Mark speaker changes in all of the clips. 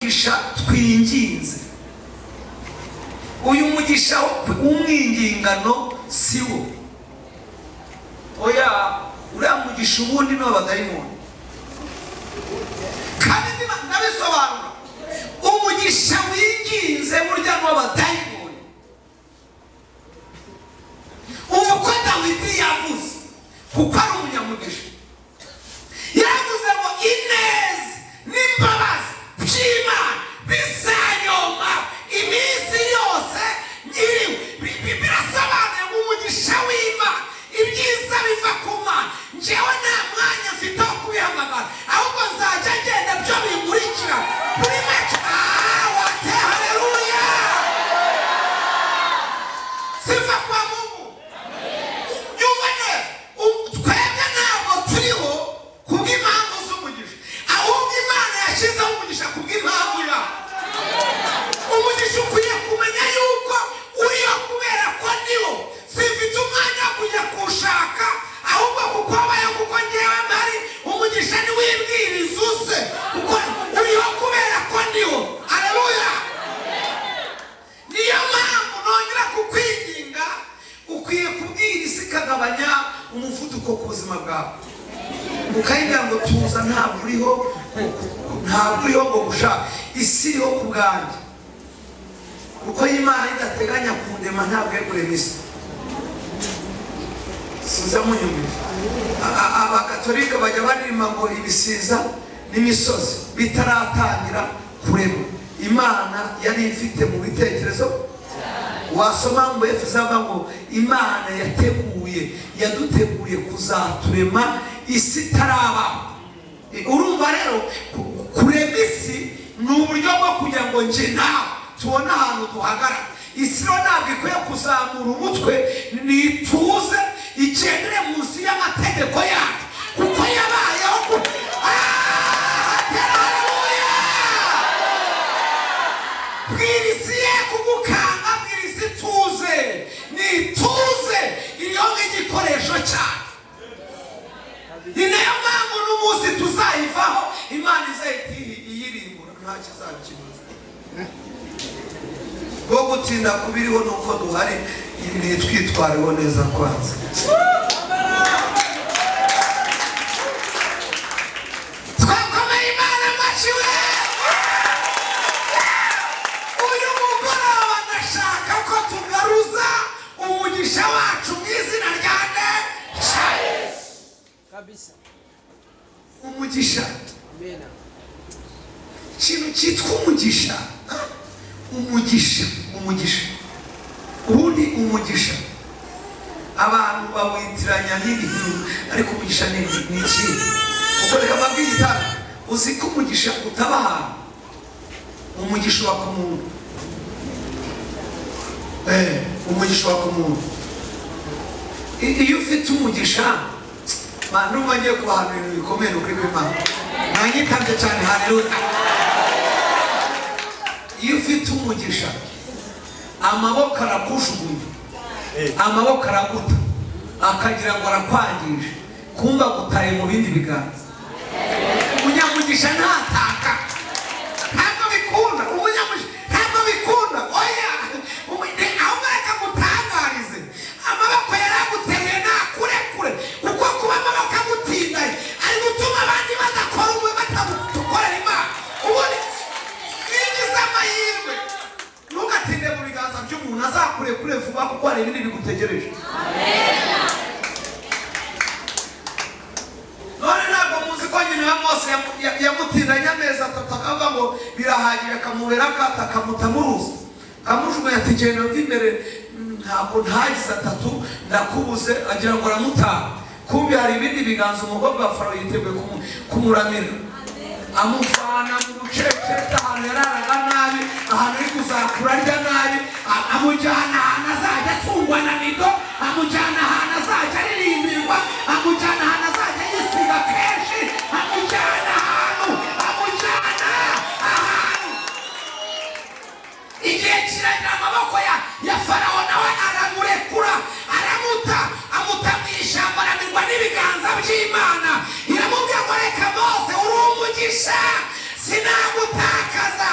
Speaker 1: Mugisha twinginze, uyu mugisha w'umwingingano si wo. Oya, uriya mugisha ubundi ni abadayimoni. Kandi ndabisobanura, umugisha winginze burya ni abadayimoni. Ubu uko Dawidi yavuze, kuko ari umunyamugisha, yaravuze ngo ineza n'imbabazi by'Imana bizanyoma iminsi yose nkiriho. Birasobanuye ngo umugisha w'Imana, ibyiza biva ku Mana, njyewe nta mwanya mfite wo kubihamagara, ahubwo nzajya ngenda byo binkurikira kuri make. Wate haleluya! Sifa kwa Mungu! Byumva neza, twebwe ntabwo turiho kubw'impamvu z'umugisha, ahubwo Imana yashyizeho umugisha kubw'impamvu yawo. Umugisha ukwiye kumenya yuko uriho kubera ko niwo. Simfite umwanya wo kujya kuwushaka, ahubwo kuko wabayeho, kuko ngewe mpari, umugisha niwibwiriza uze, kuko uriho kubera ko niwo. Aleluya! Niyo mpamvu nongera kukwinginga, ukwiye kubwira isi ikagabanya umuvuduko ku buzima bwawe, ukayibwira ngo tuza, ntabwo uriho, ntabwo uriho ngo gushaka. Isi iriho ku bwanjye, kuko Imana idateganya kundema ntabwo yari kurema isi. Sinza munyumvise. Abakatolika bajya baririmba ngo ibisiza n'imisozi bitaratangira kurema, Imana yari ifite mu bitekerezo. Wasoma ngo Efeso avuga ngo Imana yateguye, yaduteguriye kuzaturema isi itarabaho. Urumva rero, kurema isi ni uburyo bwo kugira ngo njye nawe tubone ahantu duhagarara. Isi rero ntabwo ikwiye kuzamura umutwe, nituze igendere munsi y'amategeko yacu, kuko yabayeho tera haleluya! Bwira isi ye kugukanga, bwira isi tuze, nituze, iriho nk'igikoresho cyacu. Ni nayo mpamvu n'umunsi tuzayivaho, Imana izahita iyirimbura, nta kizabikimaze. Bwo gutinda kubiriho ni uko duhari, ntitwitwareho neza kwanza. Twakomeye Imana amashyi we! Uyu mugoroba ndashaka ko tugaruza umugisha wacu mu izina rya nde? Yesu.
Speaker 2: Kabisa.
Speaker 1: Umugisha.
Speaker 2: Amena.
Speaker 1: Ikintu cyitwa umugisha, ah, umugisha, umugisha ubundi, umugisha abantu bawitiranya n'ibintu, ariko umugisha ni ikindi. Kuko reka mbabwire igitanda, uzi ko umugisha utaba ahantu, umugisha uba ku muntu. Umugisha uba ku muntu. Iyo ufite umugisha, numva ngiye kubahana ibintu bikomeye. Ni ukuri kw'Imana, mwanyitabye cyane. Haleluya! Iyo ufite umugisha, amaboko arakujugunya, amaboko araguta, akagira ngo arakwangije, kumba agutaye mu bindi biganza. Umunyamugisha ntataka, ntabwo bikunda. Umunyamugisha ntabwo bikunda, oya. Ahubwo reka ngutangarize, amaboko yaraguteruye nakurekure, kuko kuba amaboko agutindaye ari gutuma abandi badakora umwe, batagukorera Imana. Ubundi iyo ugize amahirwe, ntugatinde mu biganza by'umuntu, azakurekure vuba, kuko hari ibindi bigutegereje. None ntabwo muzi ko nyina wa Mose yamutindanye amezi 3, akavuga ngo birahagije, akamubera akata, akamuta mu ruzi, akamujugunya, ati genda mva imbere, ntabwo ntagize atatu ndakubuze. Agira ngo aramutaha, kumbi hari ibindi biganza. Umukobwa wa Farawo yiteguye kumuramira, amuvana mu buceceta, ahantu yararaga nabi, ahantu ari kuzakura arya nabi, amujyana ahantu azajya atungwa na nido, amujyana ahantu azajya aririmbirwa, amujyana ahantu azajya yisiga kenshi, amujyana ahantu, amujyana ahantu. Igihe kiragira, amaboko ya Farawo nawe aramurekura, aramuta, amuta mu ishyamba, aramirwa n'ibiganza by'Imana. Iramubwira ngo reka Mose, uri umugisha, sinagutakaza.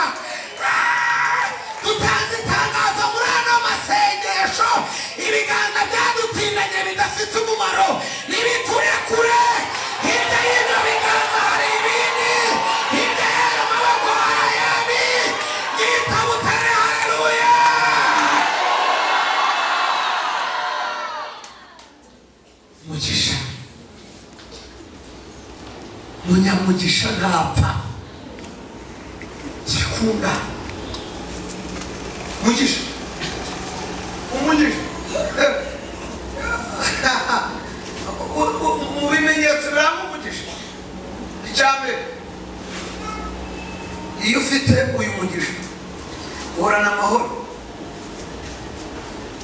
Speaker 1: Umugisha ntapfa, gikunda umugisha, umugisha. Mu bimenyetso biranga umugisha, icya mbere, iyo ufite uyu mugisha uhorana amahoro.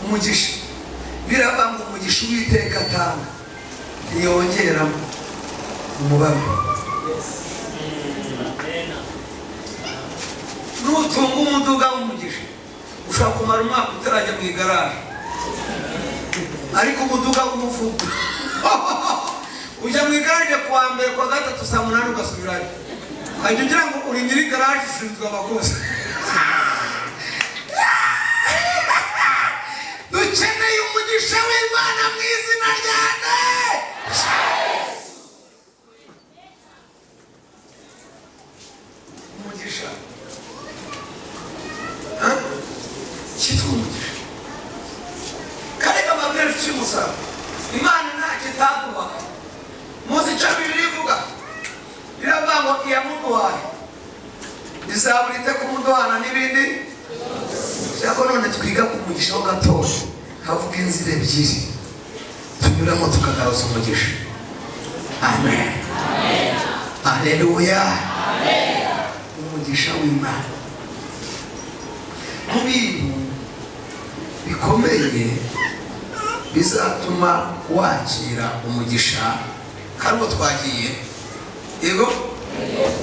Speaker 1: Umugisha, birava ngo umugisha Uwiteka atanga ntiyongeramo umubabaro. Nutunga umuduga w'umugisha, ushobora kumara umwaka utarajya mu igaraje, ariko umuduga w'umuvugo ujya mu igaraje kuwa mbere, kuwa gatatu saa 8 ugasubirayo, ukajya ugira ngo uri nyiri garaje, ushinzwe abakozi. Dukeneye umugisha w'Imana mu izina rya umugisha. Cyitwa umugisha. Kareka amabwiriza inshuti y'umusaraba, Imana ntacyo itaduhaye. Muzi icyo Bibiliya ivuga? Iravuga ngo iyamuduhaye izabura ite kumuduhana n'ibindi? Cyangwa none twiga ku mugisha ho gatoya, havuga inzira ebyiri tunyuramo tukagaruza umugisha. Amen, aleluya. Umugisha w'Imana, mu bintu bikomeye bizatuma wakira umugisha, kandi ubwo twagiye, yego,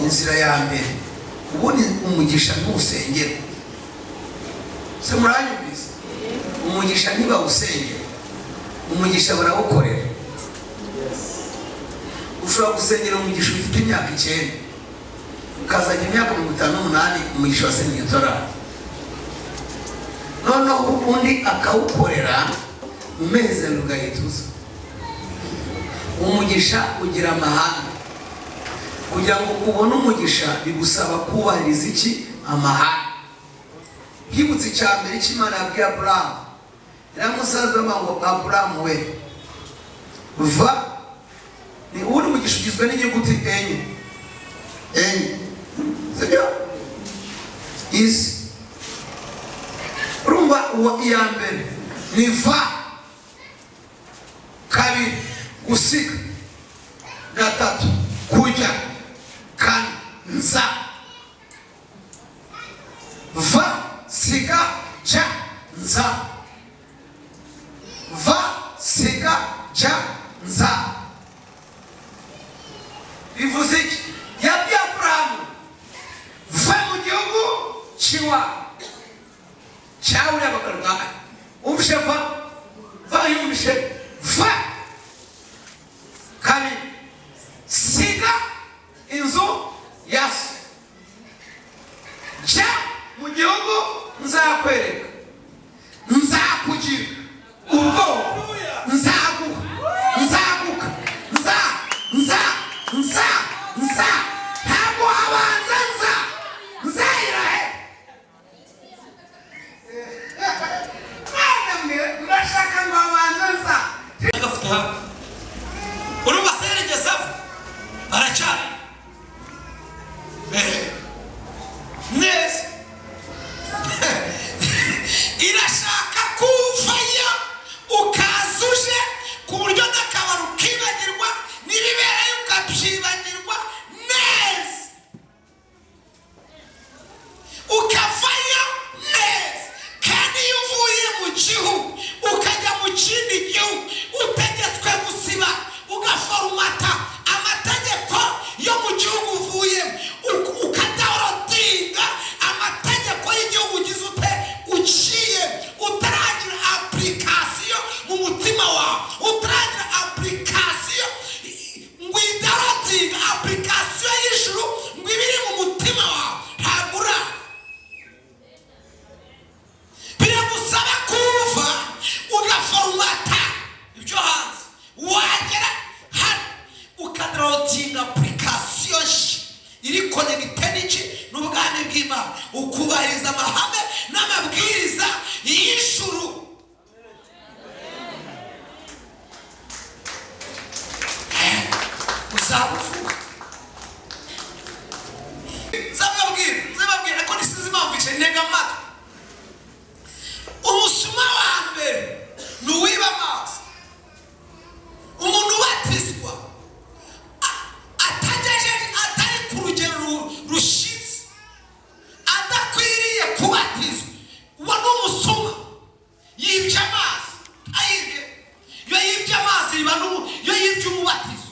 Speaker 1: inzira ya mbere, ubundi umugisha ntusengera. Se muranyumvise? Umugisha ntibawusengera, umugisha barawukorera. Ushobora gusengera umugisha ufite imyaka 9, ukazajya imyaka 58 umugisha wasengeye utarara, noneho undi akawukorera mu mezi 2 ugahita uza. Umugisha ugira amahame. Kugira ngo ubone umugisha bigusaba kubahiriza iki? Amahame. Hibutse icya mbere cy'Imana yabwiye Aburahamu, yaramusanze ngo: "Aburahamu we, va." Ni ubundi umugisha ugizwe n'inyuguti enye, enye, sibyo? Izi urumva, uwo iya mbere ni va, kabiri gusiga, gatatu kujya, kane nza. Va, siga, jya, nza. Va, siga, jya, nza, bivuze iki? Yabwiye Aburahamu: "Va mu gihugu cy'iwawe cyawuriya bakarwaye." Umvishe va? Va, yumvishe va. Kabiri, siga inzu ya so, jya mu gihugu nzakwereka, nzakugira ubwoko, nzaguha, nzaguka, nza, nza, nza, nza. Ntabwo habanza nza. Nzahira he? Mwana mwe, murashaka ngo habanze nza?
Speaker 2: Gafite hamwe, urumva se yarigeze ava? Aracyari neza. Irashaka kuvayo ukaza uje ku buryo n'akabari ukibagirwa, n'ibiberayo ukabyibagirwa neza, ukavayo neza. Kandi iyo uvuye mu gihugu ukajya mu kindi gihugu, utegetswe gusiba, ugaforumata amategeko yo mu gihugu uvuyemo, ukadownloadinga amategeko y'igihugu ugize ute? Uciye. Utaragira application mu mutima wawe, utaragira application ngo uyidownloadinga, application y'ijuru ngo ibe iri mu mutima wawe, ntabwo uraba. Biragusaba kuva ugaforumata ibyo hanze, wagera hano ukadownloadinga application nshya iri connecté n'iki? N'ubwami bw'Imana, ukubahiriza amahame n'amabwiriza y'ijuru. Uzaba uvuga. Kubatizwa, uwo ni umusuma, yibye amazi. Ayibye, iyo yibye amazi yiba iyo yibye umubatizo,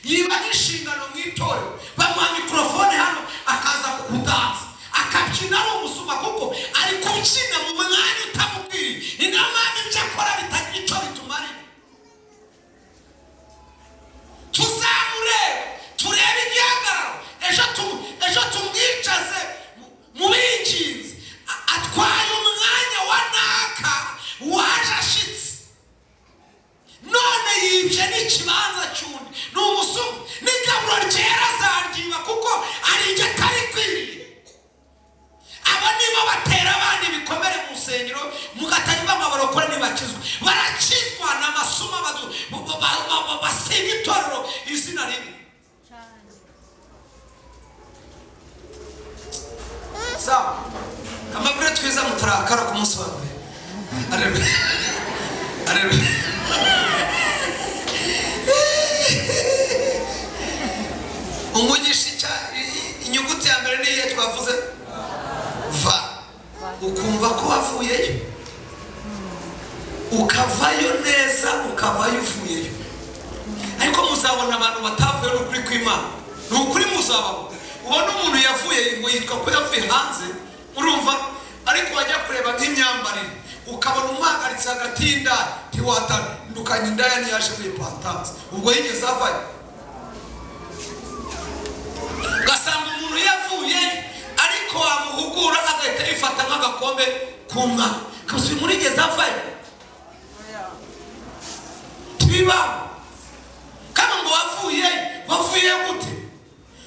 Speaker 2: yiba n'inshingano mu itorero. Bamuha mikorofone hano, akaza kukudansa, akabyina ari umusuma, kuko ari kubyina mu mwanya utamubwiriye. Ni nayo mpamvu ibyo akora bitagira icyo bitumarira. Tuzamurebe, turebe igihagararo ejo, ejo tumwicaze mu binginzi. Atwaye umwanya wa naka waje ashitse, none yibye n'ikibanza cy'undi. Ni umusuma. N'igaburo ryera azaryiba, kuko ari ibyo atari kwiriye. Abo nibo batera abandi ibikomere mu rusengero, mugatanywa ngo abarokore ntibakizwe. Barakizwa, ni amasuma, basiga itorero izina ribi. Sawa, amabwire twiza, muturakara ku munsi wa mbere. Areruya, areruya. Umugisha, inyuguti ya mbere niyo twavuze, va. Ukumva ko wavuyeyo, ukavayo neza, ukavayo uvuyeyo. Ariko muzabona abantu batavuye. Ni ukuri kw'Imana, ni ukuri, muzababona. Ubona umuntu yavuye, ngo yitwa ko yavuye hanze, urumva? Ariko wajya kureba nk'imyambarire, ukabona umuhagaritse hagati y'indaya, ntiwatandukanye indaya ntiyaje muri pantanse. Ubwo yigeze avayo? Ugasanga umuntu yavuye, ariko wamuhugura agahita yifata nk'agakombe k'umwana. Gusa uyu murigeze avayo? Ntibibaho. Kandi ngo wavuye, wavuye gute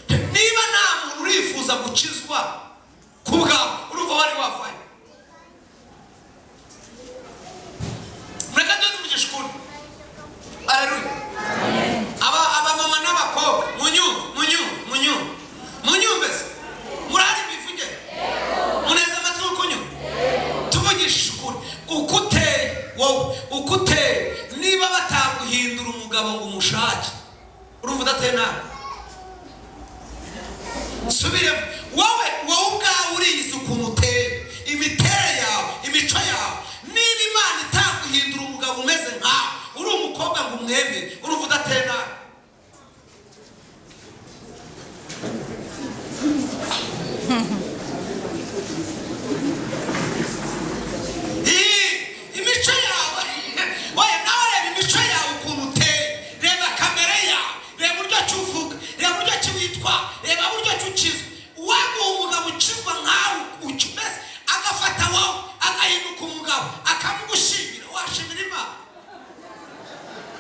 Speaker 2: niba nta muntu urifuza gukizwa ku bwawe? Urumva wari wavayo? Mureka tujye tuvugisha ukuri. Aleluya. Aba abamama n'abakobwa, munyumve, munyumve, munyumve, munyumve se. Murahari? Mbivuge muneza amatwi yo kunyumva. Tuvugishije ukuri, uko uteye wowe, uko uteye, niba bataguhindura umugabo ngo umushake, urumva udateye nabi? Subiremo. Wowe, wowe ubwawe uriyizi ukuntu uteye, imiterere yawe, imico yawe. Niba Imana itaguhindura umugabo umeze nkawe, uri umukobwa, ngo umwemere, urumva udateye nabi? Imico yawe, oya, nawe reba imico yawe ukuntu uteye, reba kamere yawe, reba uburyo ki uvuga, reba uburyo ki witwara, reba uburyo ki ukizwa. Uwaguha umugabo ukizwa nkawe mbese agafata wowe agahinduka umugabo, akamugushingira, washimira Imana.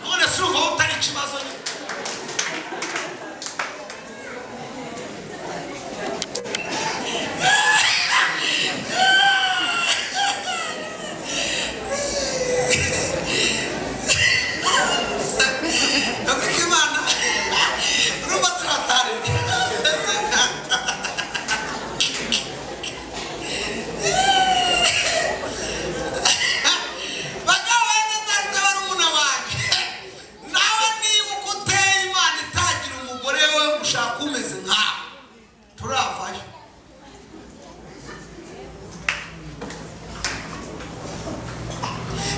Speaker 2: None se urumva wowe utari ikibazo nyine? Ndavuga Imana, urumva turatari. Bagabo bene data, barumuna banjye, nawe niba uko uteye Imana itagira umugore we ushaka umeze nkawe, turavayo.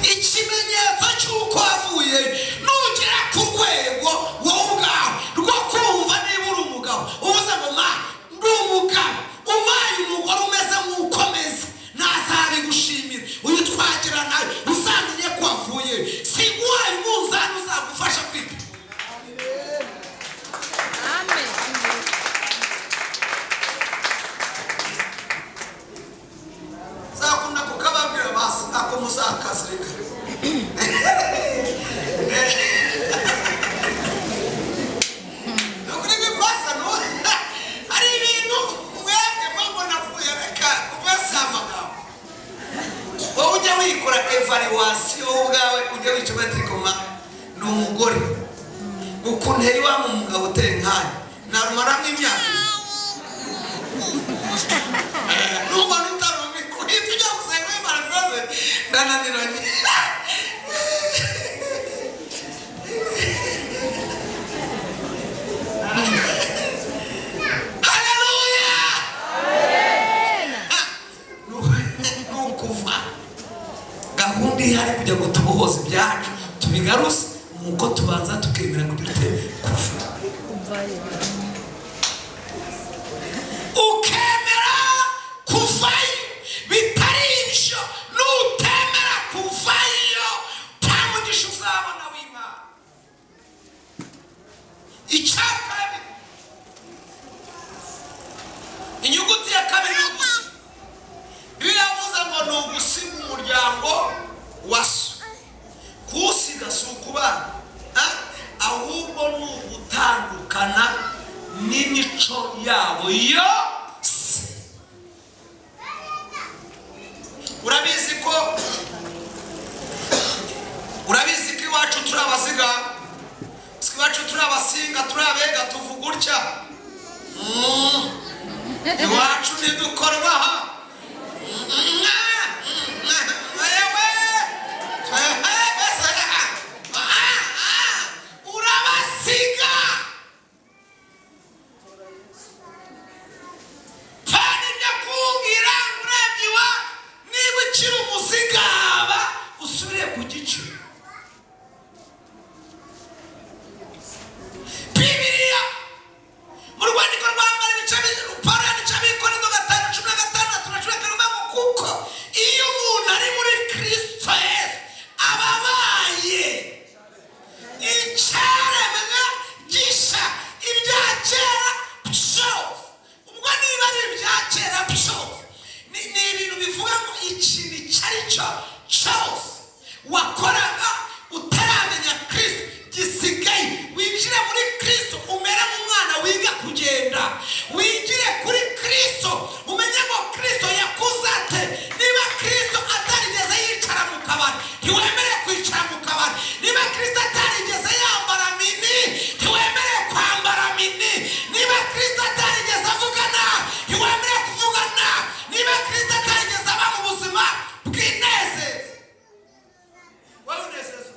Speaker 2: Ikimenyetso cy'uko wavuye, nugera ku rwego wowe ubwawe rwo kumva niba uri umugabo, uvuze ngo: "Ma, ndi umugabo, ubaye umugore umeze nk'uko meze nazabigushimira." Uyu twagira nawe uzamenye ko wavuye. Siguhaye umunzani uzagufasha kwipima.
Speaker 3: Amen.
Speaker 2: Zakunda kukababwira basi, ako muzakazirika. Nukuri bimasa no hari ibintu mwebwe mbona napfuye. Reka kuvesa amagambo. Wowe ujya wikora évaluation, wowe ubwawe ujya wica batirikoma. Ni umugore ukuntu yari wa umugabo uteye nkanjye, narumara nk'imyaka nubona utarumva, uhita ujya gusenga Imana rwose, ndananiranye. Haleluya!
Speaker 1: Igihari kugira ngo tubohoze ibyacu tubigaruze, ni uko tubanza tukemera kugira ute? Kuva.
Speaker 2: Ukemera kuvayo. Bitari ibyo, nutemera kuvayo, nta mugisha uzabona w'Imana. Icya kabiri, inyuguti ya kabiri ni ugusiga. Bibiliya yavuze ngo ni ugusiga umuryango wa so. Kuwusiga si ukubana, ahubwo ni ugutandukana n'imico yabo yose. Urabizi ko iwacu turi Abaziga, iwacu turi Abasinga, turi Abega, tuvuga utya. Iwacu ntidukorwaho. Yewe, urabasiga. Kandi ibyo kumbwira ngo urebye iwa, niba ukiri umuzigaba, usubire ku gice. Bibiliya mu rwandiko rwa mbere, ibice, Pawulo yandikiye Abikorinto 5:16 na 17, ngo kuko iyo umuntu ari muri Kristo Yesu, aba abaye icyaremwe gishya, ibya kera byose. Ubwo niba ari ibya kera byose, ni ibintu bivuga ngo ikintu icyo ari cyo cyose wakoraga utaramenya Kristo gisigaye, winjire muri Kristo, umere nk'umwana wiga kugenda. Wigire kuri Kristo, umenye ngo Kristo yakuze ate. Niba Kristo atarigeze yicara mu kabari, ntiwemerewe kwicara mu kabari. Niba Kristo atarigeze yambara mini, ntiwemerewe kwambara mini. Niba Kristo atarigeze avuga nabi, ntiwemerewe kuvuga nabi. Niba Kristo atarigeze aba mu buzima bw'inezeza,
Speaker 1: Wowe unezeza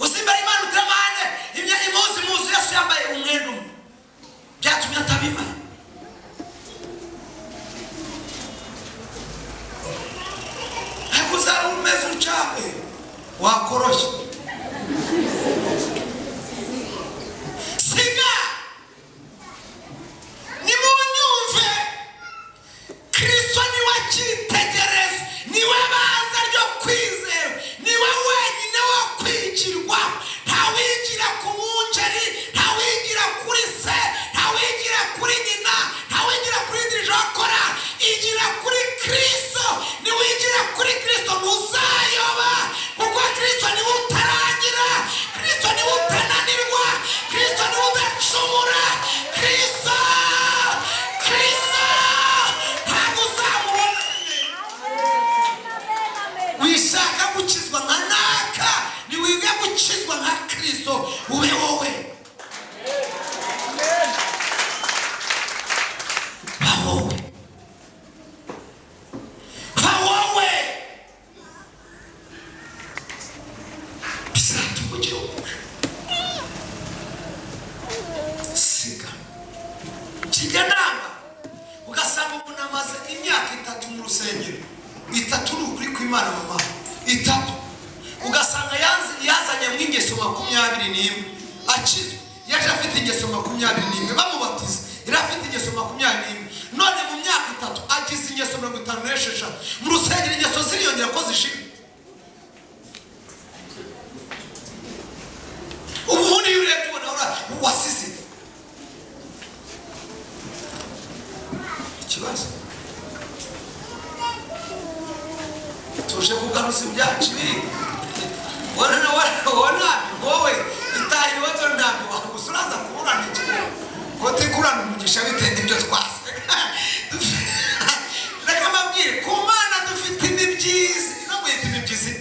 Speaker 1: uzi imbere Imana utamane impuzu, impuzu Yesu yambaye umwenda umwe, byatumye atabimara. Ariko uzaba umeze utya, wakoroshye.
Speaker 2: Siga. Nimunyumve, Kristo niwe cyitegererezo, niwe banza ryo kwizera, niwe wenyine wo kwigirwa. Ntawigira ku mwungeri, ntawigira kuri se, ntawigira kuri nyina, ntawigira kuri dirijokora. Igira kuri Kristo. Niwigira kuri Kristo ntuzayoba, kuko Kristo niwe utarangira, Kristo niwe utananirwa, Kristo niwe udacumura. Kristo, Kristo ntabwo uzamubona. Wishaka gukizwa nka naka, niwige gukizwa nka Kristo, ube wowe. Ba wowe, ba wowe, bizatuma ugira umugisha.
Speaker 1: Siga. Kijya nama, ugasanga umuntu amaze imyaka 3 mu rusengero, 3, ni ukuri kw'Imana mama, 3, ugasanga yazanye mu ingeso 21. Akizwa yaje afite ingeso 21, bamubatiza yari afite ingeso 21, none mu myaka 3 agize ingeso 56. Mu rusengero ingeso ziriyongera ko zishira. Ubundi iyo urebye ubona wasize ikibazo. Tuje kugaruza ibyacu. Ibi wowe itaha ibibazo, ntabwo gusa uraza kuburana iki ko tikurana umugisha bitewe n'ibyo twaseka. Reka mbabwire, ku Mana dufite imibyizi, no guhita imibyizi.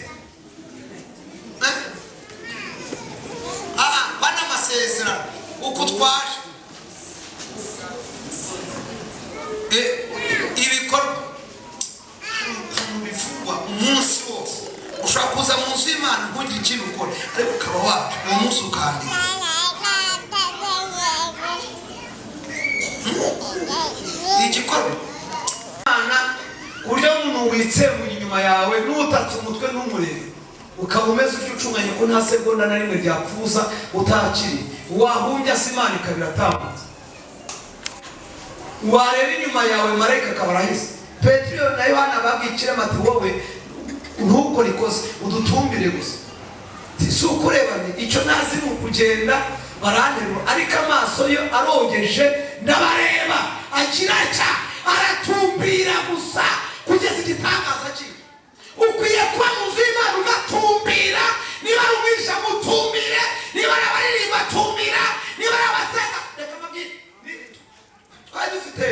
Speaker 1: Eh? Aha bana amasezerano uko twaje. Ibikorwa ukuntu bivugwa umunsi wose, ushobora kuza mu nzu y'Imana ntugire ikintu ukora, ariko ukaba waje uwo munsi ukandika. Igikorwa Imana ku buryo umuntu umuntu witsemuye inyuma yawe n'utatse umutwe n'umurebe, ukaba umeze utyo ucunganye ko nta segonda na rimwe ryapfuza utakiri, wahumbya se Imana ikaba iratambutse, wareba inyuma yawe marayika akaba arahise. Petero na Yohana babwiye ikirema ati wowe ntukore ikosa, udutumbire gusa. Si ukurebanye icyo ntazi ni ukugenda baranterura, ariko amaso yo arogeje ndabareba, akiraca aratumbira gusa kugeza igitangaza cye. Ukwiye kuba mu nzu y'Imana ugatumbira, niba ari umwigisha mutumbire, niba ari abaririmba tumbira, niba ari abasenga. Reka mbabwire, twari dufite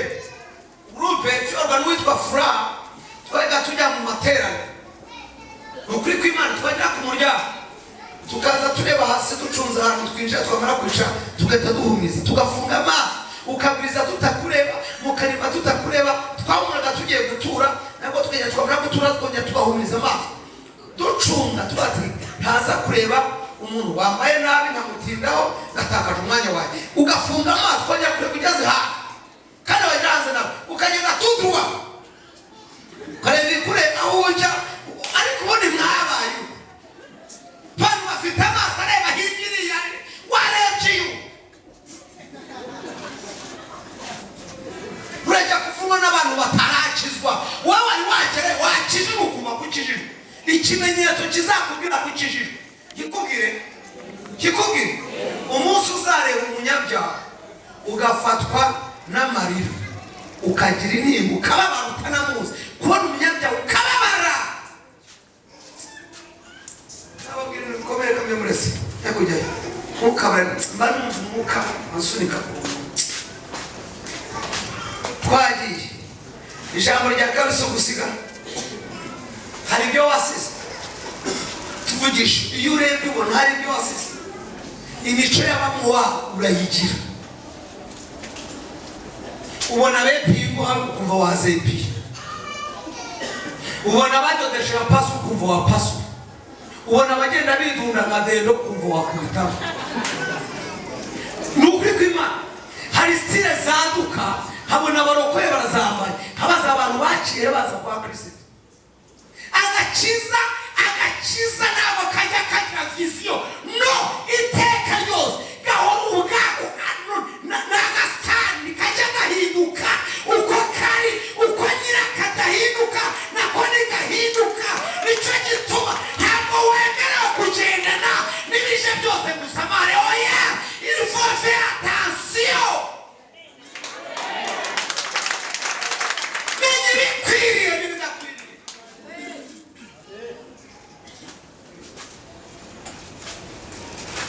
Speaker 1: groupe tuyoborwa n'uwitwa Fura, twajyaga tujya mu materaniro. Ni ukuri kw'Imana, twagera ku muryango tukaza tureba hasi, ducunze ahantu twinjira, twamara kwicara tugahita duhumiza, tugafunga amaso, ukabwiriza tutakureba, mukarima tutakureba. Twahumuraga tugiye gutura, nabwo tukagenda, twamara gutura twongera tugahumiza amaso, ducunga tuba ati ntaza kureba umuntu wambaye nabi nkamutindaho ngatakaje umwanya wanjye. Ugafunga amaso ukongera kureba ugeze hafi, kandi wagera hanze nawe ukagenda tuduwa, ukareba ikure aho ujya. Ariko ubundi mwabaye abantu bafite amaso areba hirya iriya, warebye iyo urajya kuvugwa n'abantu batarakizwa, wowe wari wagere wakijijwe, ukumva ko ukijijwe. Ikimenyetso kizakubwira ko ukijijwe kikubwire umunsi uzareba umunyabyaha ugafatwa n'amarira, ukagira intimba, ukababara utanamuzi. Kubona umunyabyaha ukababara, nababwira ibintu bikomeye kamwe murese nyakujyayo ntukabare, mba numva umwuka ansunika. Twagiye ijambo rya kabiri, si ugusiga. Hari ibyo wasize? Tuvugishe, iyo urebye ubona hari ibyo wasize? Imico y'abamuwa urayigira, ubona bepiye ingo ukumva wazepiye, ubona badodesha pasu ukumva wapasu, ubona abagenda bidunda nka dendo ukumva wakubitaho. Ni ukuri kw'Imana, hari style zaduka, habona abarokoye barazambaye, habaza abantu baciye baza kwa Kirisito. Agakiza ntabwo kajya kagira vision, no iteka ryose gahora ubwako ni agasitani kajya gahinduka uko kari, uko nyira kadahinduka nako ntigahinduka. Nicyo gituma ntabwo wemerewe kugendana n'ibije byose gusa mare, oya, il faut faire attention. Menya ibikwiriye n'ibidakwiriye.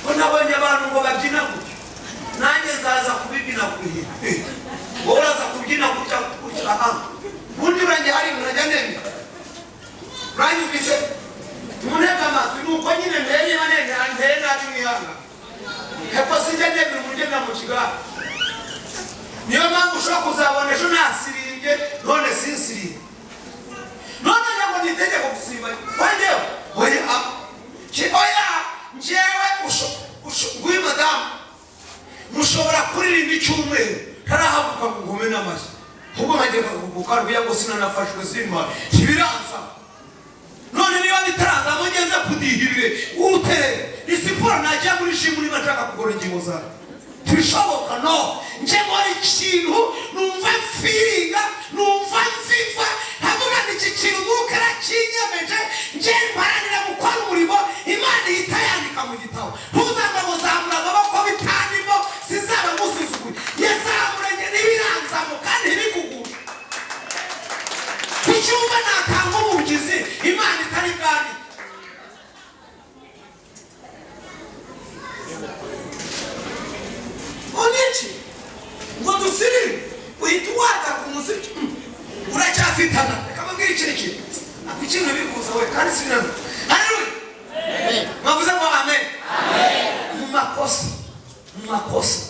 Speaker 1: Ko nabonye abantu ngo babyina gutyo, nanjye nzaza kubibyina kuhira. Wowe uraza kubyina gutya gutya? Aha ubundi urangiye hari ibintu najya nemera, uranyumvise? Muntege amatwi, ni uko nyine nteye, niba nemera nteye nabi mwihanga hepfo, sinjya nemera umuntu ugenda mu kigare. Niyo mpamvu ushobora kuzabona ejo nasirimbye, none sinsirimbye, none ntabwo ni itegeko gusimba wanjyewe. Oya, oya, njyewe nguyu madamu mushobora kuririmba icyumweru ntarahaguruka ngo nkome n'amashyi, ahubwo nkagenda kugira ngo sinanafashwe simba ntibiranza. None niba bitarazamo ngeze kudihirire utere ni siporo, najya muri gym niba nshaka kugorora ingingo zawe, ntibishoboka. No nje nkora ikintu numva mfiringa, numva mfifa, nkavuga ngo iki kintu Umwuka arakinyemeje, nje mparanira gukora umurimo Imana ihita yandika mu gitabo. Ntuzanga ngo zamura amaboko bitandimo, sizaba ngusuzuguye. Yazamura njye ntibiranzamo kandi ntibikugushe ku cyumba. Natanga umubyizi Imana itari bwandike. Uniki ngo dusirire uhita uwataka umuziki uracyafitana. Reka mbabwire ikindi kintu, ikintu bikuza we kandi si binano. Haleluya, mwavuze ngo amen. Mu makosa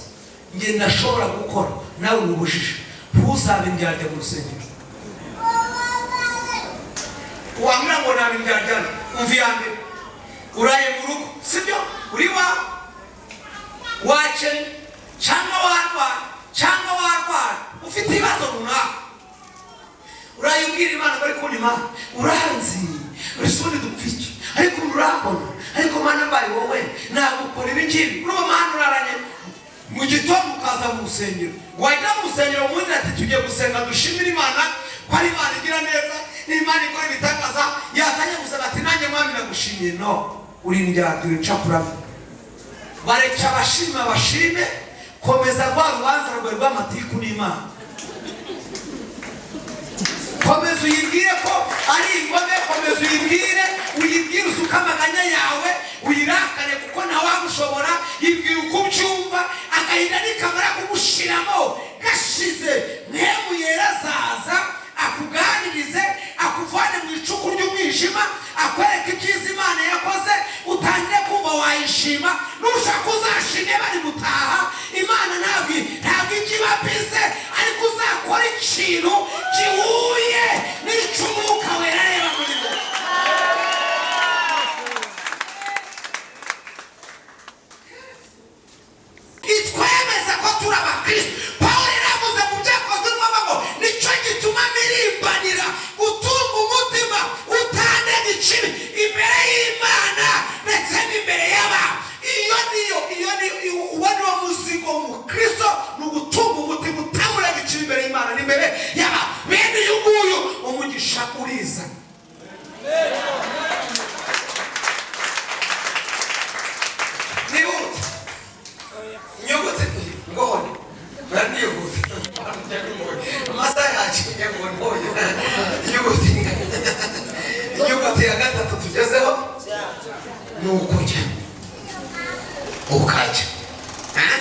Speaker 1: njye ndashobora gukora nawe ubujije, ntuzabe indyarya mu rusengero. Wambwira ngo nabe indyarya, umva iya mbere: uraye mu rugo, sibyo? Uri wawe, wakennye cyangwa warwara cyangwa warwara ufite ibibazo runaka, urayibwira Imana ngo ariko ni Mana, uranzi, usundi dupfa iki? Ariko urambona, ariko Mana, mbaye wowe nagukora ibi ngibi. Urumva, Mana, uraranye mu gitondo ukaza mu rusengero, wajya mu rusengero ubundi ati: "Tugiye gusenga, dushimire Imana ko ari Imana igira neza, n'Imana ikora ibitangaza." Yatangiye gusenga ati: "Nanjye Mwami nagushimiye." No uri indyarya, uri incakura. Bareke abashima bashime, komeza rwa rubanza rwawe rw'amatiku n'Imana. Komeza uyibwire ko ari ingome, komeza uyibwire, uyibwire usuke amaganya yawe, uyirakare kuko ntawagushobora. Yibwire uko ubyumva. Agahinda nikamara kugushiramo, gashize, Mpwemu Yera azaza akuganirize, akuvane mu icuku ry'umwijima, akwereke ibyiza Imana yakoze, utangire kumva wayishima. Nushaka uzashime bari gutaha. Imana ntabwo ijya iba bize, ariko uzakora ikintu gihuye n'ic'Umwuka Wera. Reba muri bo itwemeza ko turi Abakristo. Pawulo yaravuze mu Byakozwe n'Intumwa ngo: "Nicyo gituma mirimbanira gutunga umutima utandega ikibi imbere y'Imana ndetse n'imbere y'abantu." Iyo niyo uwo niwo muzigo w'umukristo, ni ugutunga umutima utamurega ikibi imbere y'Imana n'imbere y'abantu. Bene uyu nguyu umugisha uriza. Nihute, inyuguti ngohone muranihuta, amasaha yaciye ngo ntoye. Inyuguti ya gatatu tugezeho ni ukujya, ukajya. Eh?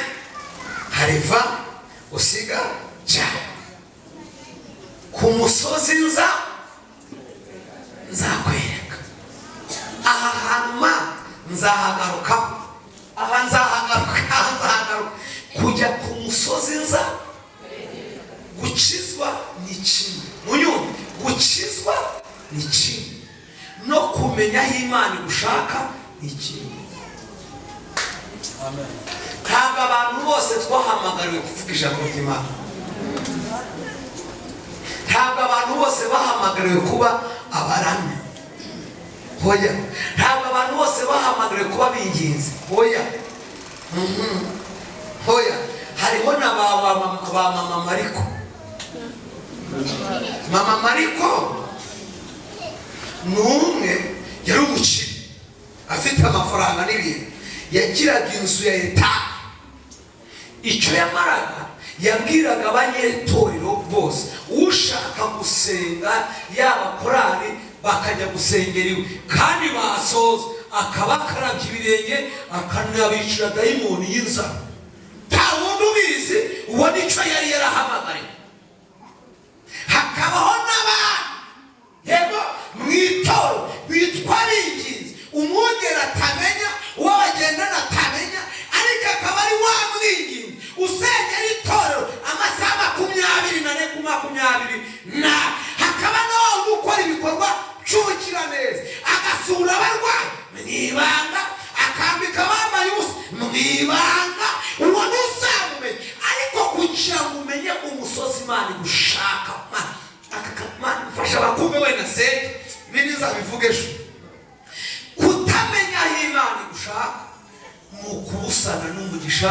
Speaker 1: Hari va, usiga jya ku musozi, nzakwereka aha hantu ma nzahagarukaho, aha nzahagaruka, aha nzahagaruka. Kujya ku musozi nza gukizwa ni kimwe, munyumve, gukizwa ni kimwe no kumenya aho Imana igushaka ni kimwe. Ntabwo abantu bose twahamagariwe kuvuga ijambo ry'Imana, ntabwo abantu bose bahamagariwe kuba abaramyi, hoya. Ntabwo abantu bose bahamagariwe kuba binginzi, hoya. Hoya. Hariho na ba mama Mariko. Mama Mariko ni umwe yari umukire, afite amafaranga n'ibintu, yagiraga inzu ya etaje. Icyo yamaraga, yabwiraga abanyetorero bose, ushaka gusenga, yaba korali, bakajya gusengera iwe, kandi basoza akabakarabya ibirenge, akanabicira dayimoni y'inzara. Nta wundi ubizi, uwo nicyo yari yarahamagariwe. Hakabaho n'abandi, yego, mu itorero bitwa binginzi, umwungeri atamenya, uwo bagendana atamenya, ariko akaba ari wa mwinginzi usengera itorero amasaha 24 ku 24. Hakaba na wa wundi ukora ibikorwa by'ubugiraneza, agasura abarwayi mu ibanga, akambika abambaye ubusa mu ibanga. Uwo ntuzamumenye. Ariko kugira ngo umenye umusozi Imana igushaka, Mana mfasha abakumbe wenda senge, ibindi nzabivuge ejo. Kutamenya aho Imana igushaka ni ukubusana n'umugisha,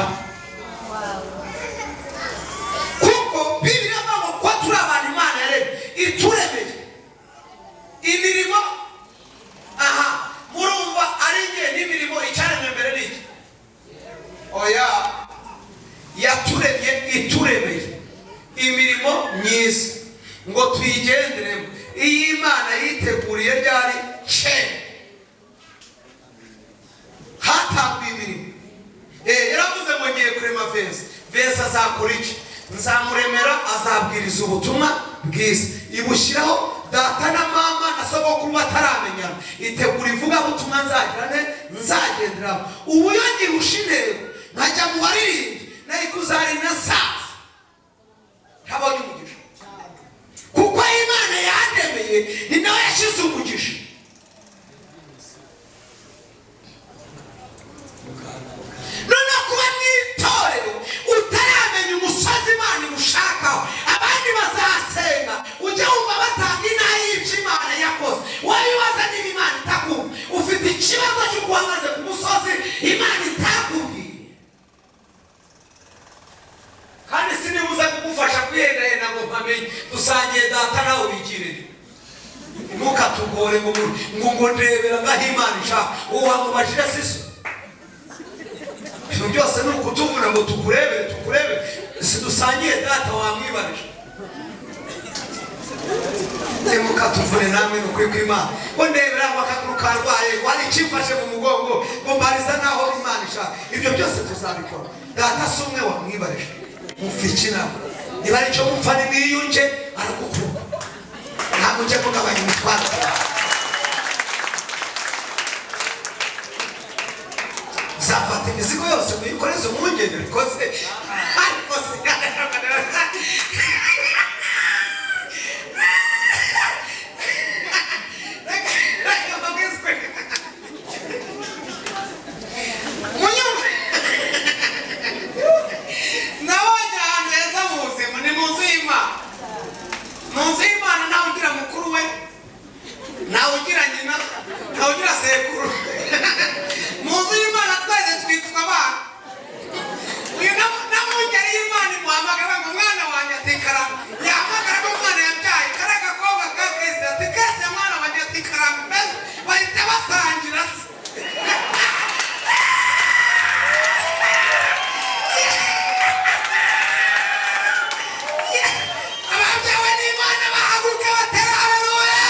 Speaker 1: kuko Bibiliya ivuga ngo kuba turi abantu Imana yaremye, ituremeye imirimo. Aha murumva ari njye n'imirimo, icyaremwe mbere ni iki? Oya, yaturemye ituremeye imirimo myiza ngo tuyigenderemo. Iyi Imana yiteguriye ryari? Kera hatanzwe imirimo. Yaravuze ngo: "Ngiye kurema Vesa. Vesa azakora iki? Nzamuremera, azabwiriza ubutumwa bwiza." Ibushyiraho data na mama na sogokuru bataramenyana, itegura ivugabutumwa nzagira ne nzagenderamo. Ubu iyo ngihusha intego nkajya mu baririmbyi, nari kuzarina saza ntabonye umugisha, kuko Imana yandemeye ni nawe yashyize umugisha. Noneho kuba mu itorero utaramenya umusozi Imana imushakaho, abandi bazasenga, ujya wumva batanga inaha y'ibyo Imana. Dusangiye data nawe ubigire. Ntukatugore ngo ngo ndebera ngaho Imana ishaka. Uwo wamubajije siso. Ibintu byose ni ukutubura ngo tukurebere tukurebere. Si dusangiye data wamwibarije. Ntimukatuvune namwe ni ukuri kw'Imana. Ngo ndebera ngo akaguru karwaye, ngo hari ikimfashe mu mugongo, ngo mbariza naho Imana ishaka. Ibyo byose tuzabikora. Data si umwe wamwibarije. Mupfa iki nawe? Niba ari icyo mupfa nimwiyunge, aragukunda. Ntabwo ujya kugabanya imitwaro. Zafata imizigo yose muyikoreze umwungeri rikoze. Ariko se
Speaker 2: Nabonye ahantu heza mu buzima ni mu nzu y'Imana. Mu nzu y'Imana ntawe ugira mukuru we, ntawe ugira nyina, ntawe ugira sekuru. Mu nzu y'Imana twese twitwa abana. Uyu n'amungeri y'Imana imuhamagara ngo mwana wanjye ati karame. Yahamagara ko umwana yabyaye kariya gakobwa ka Kesi ati Kesi mwana wanjye ati karame. Mbese bahita basangira se. Ababyawe n'Imana bahaguruke batera haleluya.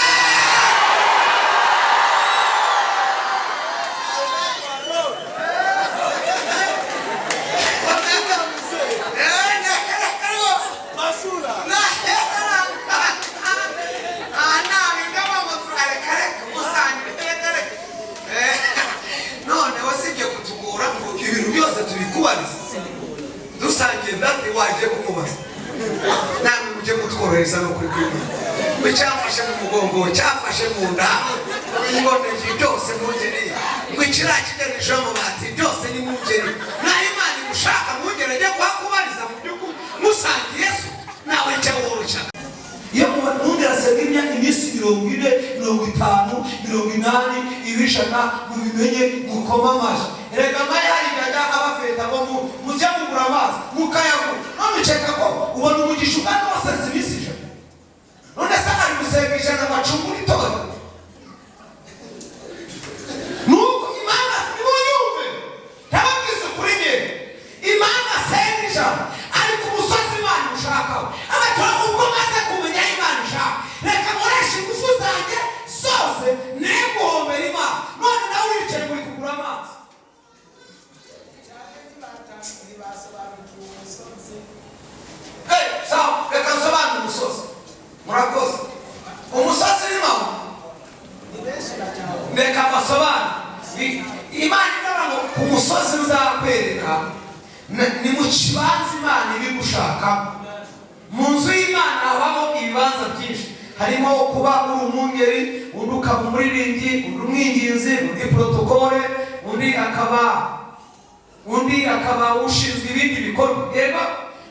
Speaker 1: None wasibye kutugora ngo ibintu byose tubikubarize. Dusangiye date waje kumubaza. Namwe mujye mutworohereza no kuri kw'Imana. Ngo cyafashe mu mugongo, cyafashe mu nda, ngo niki byose mwungeri, ngo ikiriya kigereje amabati byose ni mwungeri. Naho Imana imushaka mwungeri ajya kuhakubariza mu by'ukuri musangiye so nawe jya woroshya. Iyo mwungeri asenga iminsi 40, 50, 80, 100, mubimenye mukoma amashyi. Erega mayari yajya abafeta ngo mujye mugura amazi mukayagura. None ukeka ko ubona umugisha ungana wasenze iminsi 100. None se ari gusenga 100 bacungura itorero. Nuko Imana nimunyumve, ntababwize ukuri njye. Imana asenga 100 ariko umusozi Imana ushakaho. Abatura ubwo maze kumenya aho Imana ishaka, reka nkoreshe ingufu zanjye zose ne guhombera Imana. None nawe uricaye muri kugura amazi. Sawa, reka nsobanure umusozi. Murakoze. Umusozi ni mama. Reka mbasobanure. Imana iravuga ngo ku musozi nzakwereka ni mu kibanza Imana ibigushaka. Mu nzu y'Imana habamo ibibanza byinshi. Harimo kuba uri umwungeri, undi ukaba umuririmbyi, undi umwinginzi, undi protokole, undi akaba ushinzwe ibindi bikorwa. Yego,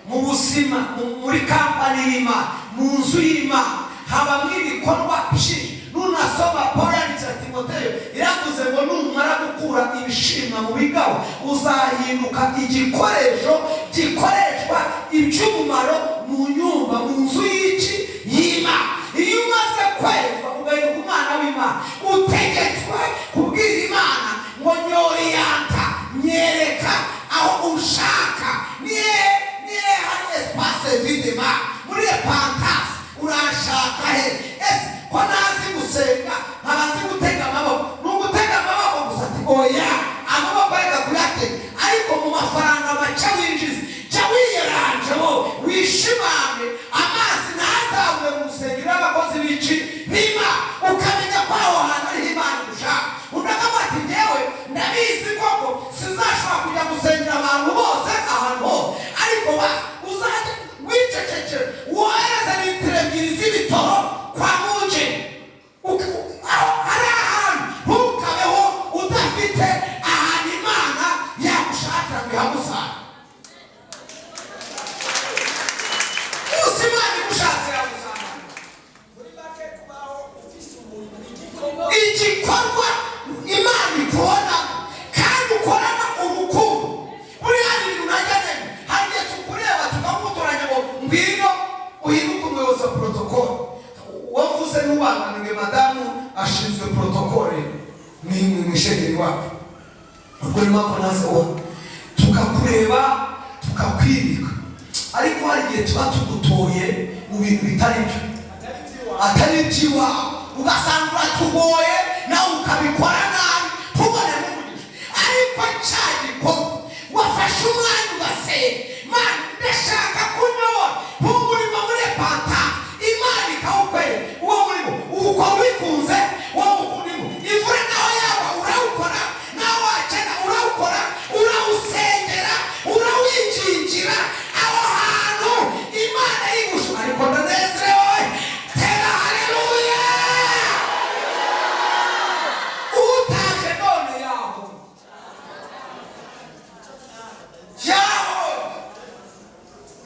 Speaker 1: mu buzima, muri kampani y'Imana, mu nzu y'Imana habamo ibikorwa byinshi. Nunasoma Paul yandikira Timoteyo, iravuze ngo numara gukura ibishimwa mu bigabo uzahinduka igikoresho gikoreshwa iby'umumaro mu nyumba, mu nzu y'iki y'Imana. Iyo umaze kwezwa ugahinduka umwana w'Imana, utegetswe kubwira Imana ngo nyoriyanta, nyereka aho ushaka. Niye hari espace vide ma muri repentance urashaka he? Ese ko ntazi gusenga nkaba nzi gutega amaboko? Ni ugutega amaboko gusa? Ati oya, amaboko reka kuyatega, ariko mu mafaranga make winjiza jya wiyeranje wowe wishimane, amazi ntazabure mu rusengero y'abakozi b'iki b'Imana, ukamenya ko aho hantu ariho Imana igushaka. Undi akavuga ati njyewe ndabizi koko sinzashobora kujya gusengera abantu bose ahantu hose, ariko basi uzajya wicecekera wohereze litiro 2 z'ibitoro kwa mwungeri. gusa protocole. Wavuze n'ubanganiwe, madamu ashinzwe protocole ni mu ishengeri wacu. Ubwo niyo mpamvu naze uwo tukakureba, tukakwibika, ariko hari igihe tuba tugutoye mu bintu bitari byo, atari iby'iwawe, ugasanga uratugoye, nawe ukabikora nabi, ntubone n'umugisha. Ariko cya gikorwa wafashe umwanya ugasenga: "Mana, ndashaka kunyobora nk'umurimo muri panta," Imana ikawukwereka. Uwo murimo uwukora ubikunze. Uwo murimo, imvura naho yaba, urawukora, naho wakena urawukora, urawusengera, urawingingira. Aho hantu Imana yigusha. Ariko ndanezerewe, tera haleluya! Utaje none yaho yaho,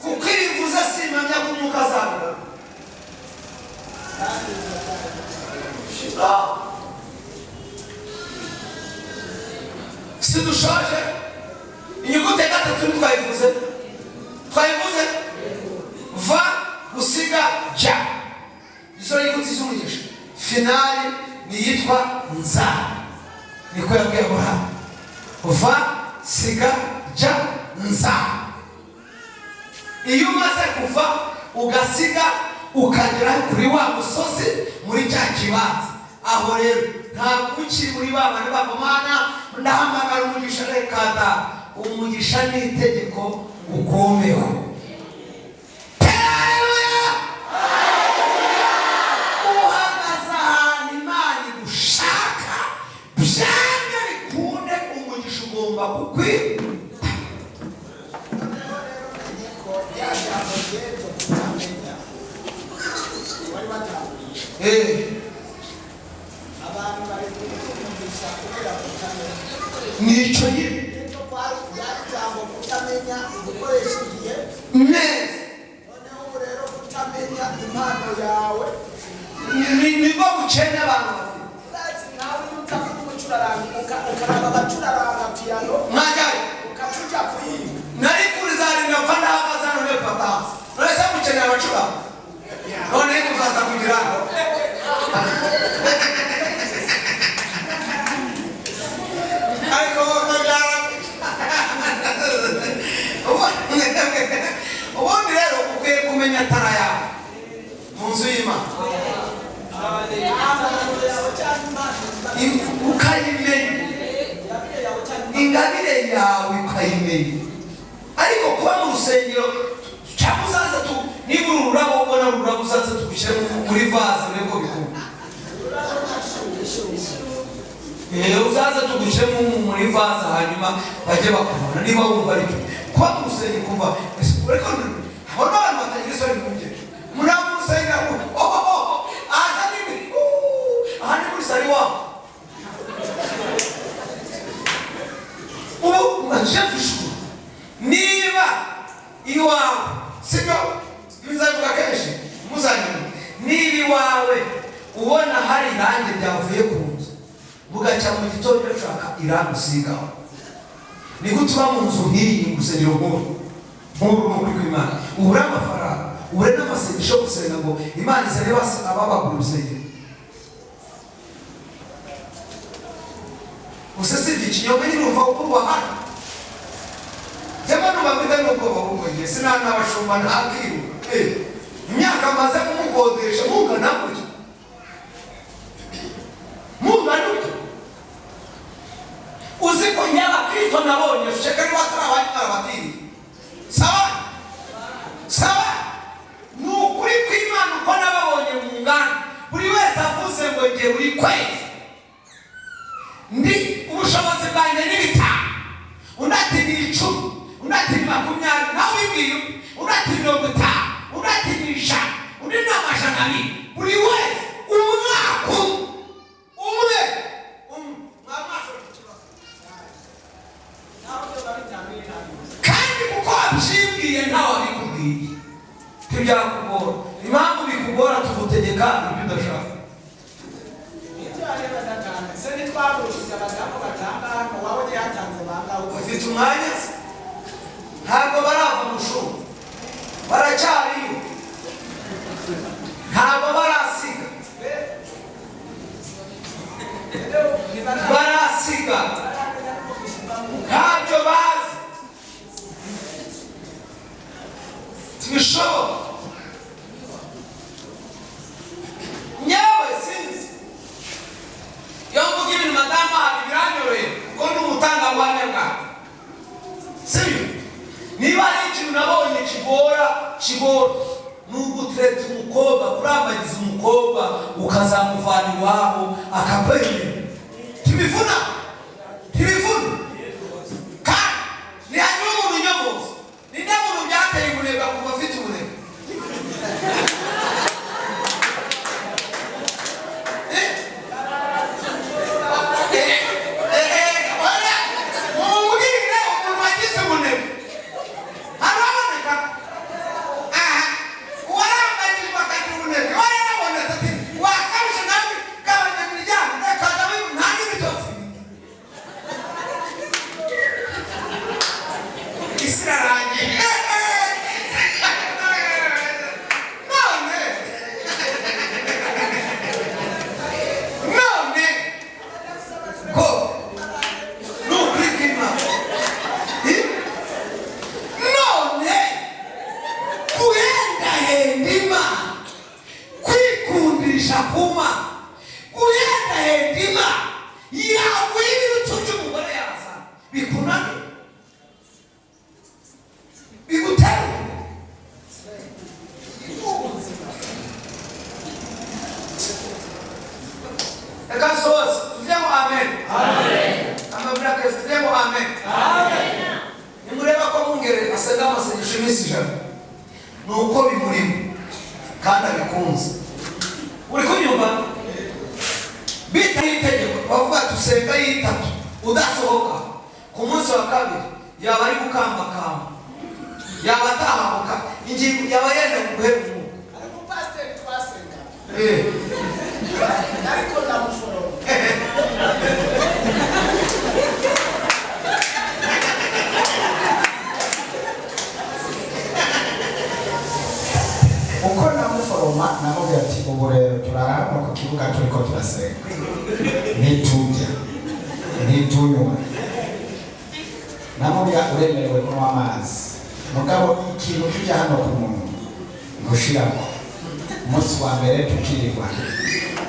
Speaker 1: kuko irivuze simpamya ko umwuka azabura. Shira. Si dushaje. Inyuguti ya gatatu ntitwayivuze, twayivuze va, gusiga, jya. Izo nyuguti z'umugisha finale ni iyitwa nza. Niko yabwiye Aburahamu: va, siga, jya, nza. Iyo umaze kuva, ugasiga, ukagera kuri wa musozi, muri cya kibanza, aho rero ntabwo ukiri muri ba bandi bavamana ndahamagara umugisha. Reka da, umugisha ni itegeko ngo ukomeho. Haleluya! Uhagaze ahantu Imana igushaka, byange bikunde umugisha ugomba kukwita.
Speaker 3: Noneho rero menye ko rya jambo ry'ejo kutamenya wari watangiye, abantu bari umugisha kubera kutamenya.
Speaker 1: Nicyo nyine.
Speaker 3: Ejo kwari ryari jambo kutamenya gukoresha igihe.
Speaker 1: Neza.
Speaker 3: Noneho ubu rero kutamenya impano yawe.
Speaker 1: Nibwo bukene abantu bafite.
Speaker 3: Urazi nawe iyo utavuga umucuraranga, ukaraba abacuraranga piyano,
Speaker 1: Mwajyayo.
Speaker 3: ukaca uja kuyiga.
Speaker 1: Nari kuri za rinda mpfa ndahagaze hano muri patansi. None se mukeneye abacuranga? None muzaza kugira ngo ariko wowe, ubundi rero ukwiye kumenya tara yawe mu nzu y'Imana.
Speaker 3: Impano yawe cyangwa impano
Speaker 1: Ukayimenya.
Speaker 3: Ingabire yawe cyangwa
Speaker 1: Ingabire yawe ukayimenya. Ariko kuba mu rusengero, cyangwa uzaza tu, niba uri ururabo, ubona ururabo, uzaza tugushyire muri vase urebe ko bikunda. Uzaza tugushyire muri vase, hanyuma bajye bakubona niba wumva aricyo. Kuba mu rusengero kumva, ariko habona abantu batagira isoni mu ngeri muri abo mu rusengero ngo oh, aha ni aha ni muri sari wabo. Ubu shefu, niba iwawe, sibyo bizavuga kenshi muzanyuma, niba iwawe ubona hari irangi ryavuye ku nzu, bugacya mu gitondo ushaka irangi usigaho, ni gute uba mu nzu nk'iyi, mu rusengero nk'uru nk'uru, ni ukuri kw'Imana, ubure amafaranga, ubure n'amasengesho yo gusenga ngo Imana izane basi ababagura urusengero? Gusa si ikinyoma nyine, urumva ko hano njyewe numva mfite n'ubwoba bumwe, sinanabashumba ntabwiru. Imyaka maze kumukodesha mungana gutya, mungana gutya. Uzi ko njye abakristo nabonye sheka niba atari abanyu narabatiriye. Sawa sawa, ni ukuri kw'Imana, uko nababonye mu nganda, buri wese avuze ngo njye buri kwezi ndi ubushobozi bwanjye ni 5, undi ati ni 10, undi ati ni 20, nawe ubibwiye undi ati 50, undi ati ni 100, undi ni 200. Buri wese umwaka umwe umwe mwamwashobora ikibazo.
Speaker 3: Naho byoba bitanu bitanu.
Speaker 1: Kandi kuko wabyibwiye, ntawe wabikubwiye, ntibyakugora. Impamvu bikugora, tugutegeka ibyo udashaka.
Speaker 3: Ibyo.
Speaker 1: Gutereta umukobwa, kurambagiza umukobwa ukazamuvana iwabo akakwemera, ntibivuna, ntibivuna. Kandi ntihagira umuntu unyomoza. Ninde muntu byateye ubunebwe kuva afite ubunebwe? Eh? Eh, eh, oya, mumbwire umuntu wagize ubunebwe haraboneka. Aha, uwarambagirwa akagira ubunebwe we yarabonetse, ati wakabije nawe, gabanya imiryango, reka dawe, nta n'ibitotsi, isi irarangiye. None ko ni ukuri kw'Imana. Eh? None guhendahenda Imana, kwikundisha ku Mana, guhendahenda Imana yaguha ibirutu by'umugore yaza bikunaniye, bigutera ubunebwe. Reka nsoze, tuvuge ngo amen. Amabwira Kristo, tuvuge ngo amen. Nimureba ko mwungere asenga amasengesho iminsi 100, ni uko bimurimo kandi abikunze. Uri kunyumva? Bita itegeko bavuga ati usenga yitatu udasohoka, ku munsi wa kabiri yaba ari gukambakamba, yaba atahabuka ingingo, yaba yenda guhera umwuka.
Speaker 3: Hari umupasiteri twasenga ariko ndamuforoma.
Speaker 4: Uko namuforoma, namubwira ati ubu rero turara hano ku kibuga turiko turasenga, ntiturya, ntitunywa. Namubwira uremerewe kunywa amazi, mugabo ikintu kijya hano ku munwa ntushirako. Umunsi wa mbere tukirirwa,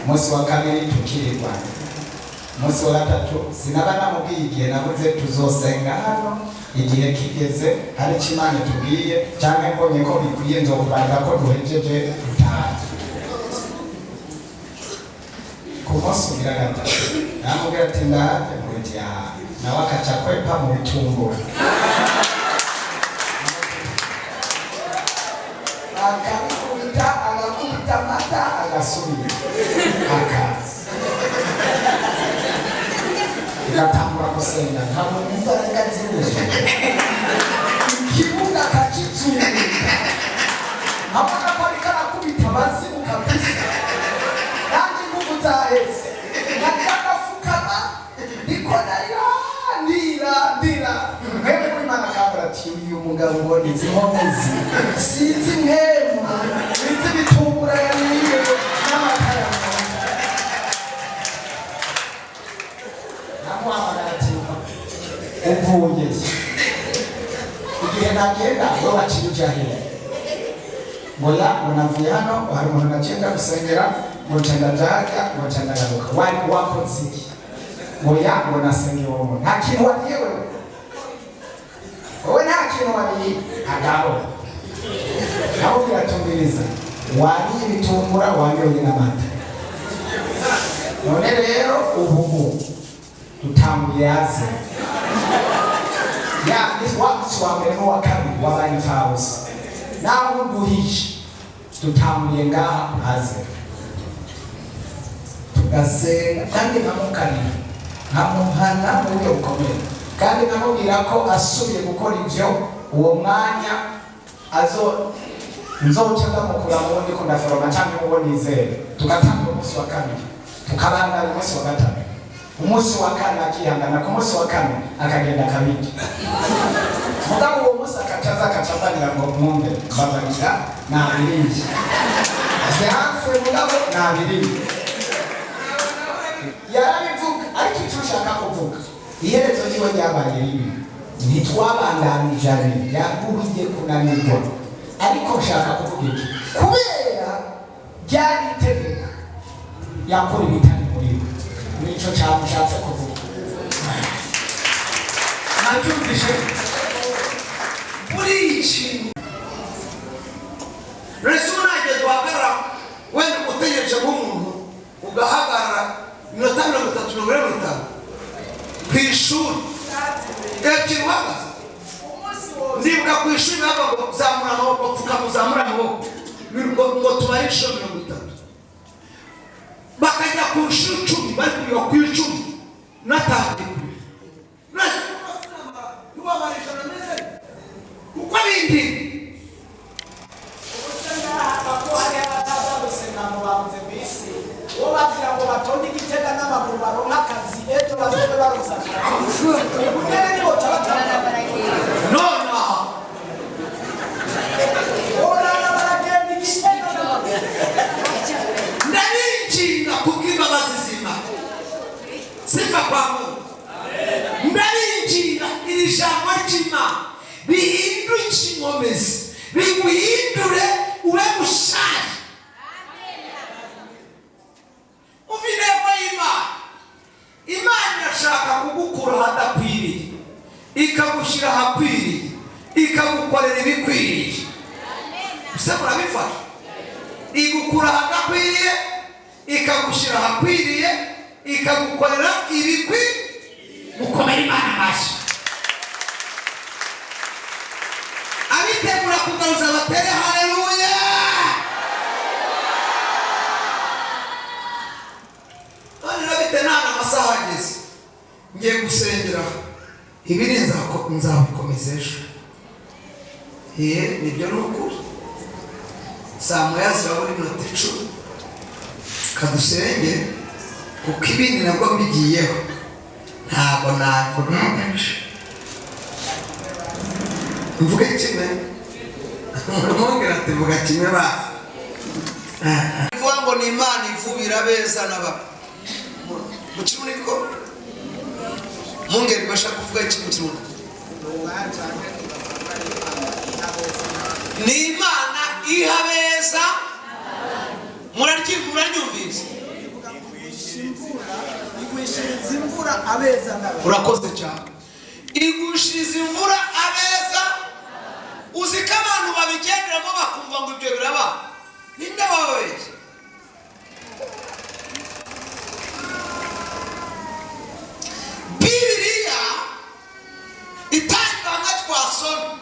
Speaker 4: umunsi wa kabiri tukirirwa, umunsi wa gatatu sinaba namubwiye igihe navuze tuzosenga hano. Igihe kigeze hari icyo Imana itubwiye cyangwa mbonye ko bikwiye, nzokubarira ko duhejeje dutaha. Ku munsi ugira gatatu namubwira ati ndahaje nkurikira, nawe akaca kwepa mu bitumbura, akabikubita, agakubita amata, agasubira akaza, igatangura gusenga, nkabona imbaraga ziruzuye, ikibuga akakizunguka, nkabona ko ariko arakubita abazimu kabisa. Nanjye ingufu zaheze, nkajya ndafukama, ndiko narira, ndira, ndira. Mwene w'Imana akambwira ati uyu mugabo ubona izi nkomezi, sinzi mwemu, sinzi ibitumbura yariye n'amata yanyoye. Namuhamagara ati uvuye igihe nagenda, we waciye uja hehe? Ngo ya, ngo navuye hano, ngo hari umuntu naciye nja gusengera, ngo nca ndajaga, ngo nca ndagaruka. Wari wakoze iki? Ngo ya, ngo nasengeye uwo muntu. Nta kintu wariye wewe? Wowe nta kintu wariye? Agabo namubwira tumviriza, wariye ibitumbura, wanyoye n'amata, none rero ubu dutanguye aze ya wa munsi wa mbere n'uwa kabiri wabaye imfabusa, naho uduhije dutanguye ngaha aze tugasenga. Kandi nkamukanira, nkamuhana mu buryo bukomeye, kandi nkamubwira ko asubiye gukora ibyo, uwo mwanya azo nzoca ndamukura mu wundi ko ndaforoma cyangwa uwo nizere. Tugatanga umunsi wa kabiri, tukabandanya umunsi wa gatatu, umunsi wa kane akihangana, ku munsi wa kane akagenda akabirya. Mugabo uwo munsi akaca aza akaca ambarira ngo mwumve, mbabarira, nabiriye vyanse, mugabo nabiriye. Yarabivuga, ariko icyo ushaka kuvuga, iherezo ryiwe ryabaye ribi, ntitwabandanije abiri, yaguhiye kunanirwa. Ariko nshaka kuvuga iki? Kubera ryari itegeko, yakora ibitari muri we. Nico cyamushatse kuvuga.
Speaker 1: Nabyumvise buriya ikintu. Rese ubu nagezwa. Ishuri ebyiri uhagaze. Ndibuka ku ishuri bavuga ngo zamura amaboko, pfukama uzamure amaboko, ngo tubare inshuro 30, bakajya ku nshuro 10, bari kugera ku 10 natangiye kurira. Ntibabara 100 meze kuko bindi.
Speaker 3: Ubuse ngaha ko hari abataza gusenga ngo babuze bisi, uwo bagira ngo batonde igitega n'amaguru baronke akazi, ejo bazobe baronse akazi, ubu nyene nibo tabatanga.
Speaker 1: Nonaha.
Speaker 3: Orara baragenda igitega n'amaguru.
Speaker 1: Ndabinginga kubw'imbabazi z'Imana siva kwa Mungu, ndabinginga iri jambo ry'Imana rihinduke inkomezi, riguhindure ube mushari. Umva intego y'Imana: Imana irashaka kugukura ahadakwiriye, ikagushyira ahakwiriye, ikagukorera ibikwiriye. Ese murabifasha? Igukura ahadakwiriye, ikagushyira ahakwiriye, ikagukorera ibikwiriye. Mukomere Imana amashyi. Abitegura kugaruza batere haleluya. None rero bite nta amasaha ageze, ngiye gusengera, ibiri nzabikomeza ejo. Ye, nibyo, ni ukuri. Saa 1 zirabura iminota 10, kadusenge, kuko ibindi nabwo mbigiyeho ntabwo navuga mvuge kimwe. Mwongera ati vuga kimwe basi. Ivuga ngo ni Imana ivubira abeza n'ababi. Mu Kirundi niko mungeri bashaka kuvuga iki mu Kirundi? Ni Imana iha abeza. Muranyumvise?
Speaker 3: Igwishiriza imvura abeza n'ababi.
Speaker 1: Urakoze cyane. Igushiriza imvura abeza. Uzi ko abantu babigenderamo bakumva ngo ibyo biraba? Ninde wababeshya? Bibiliya itangira nka twasoma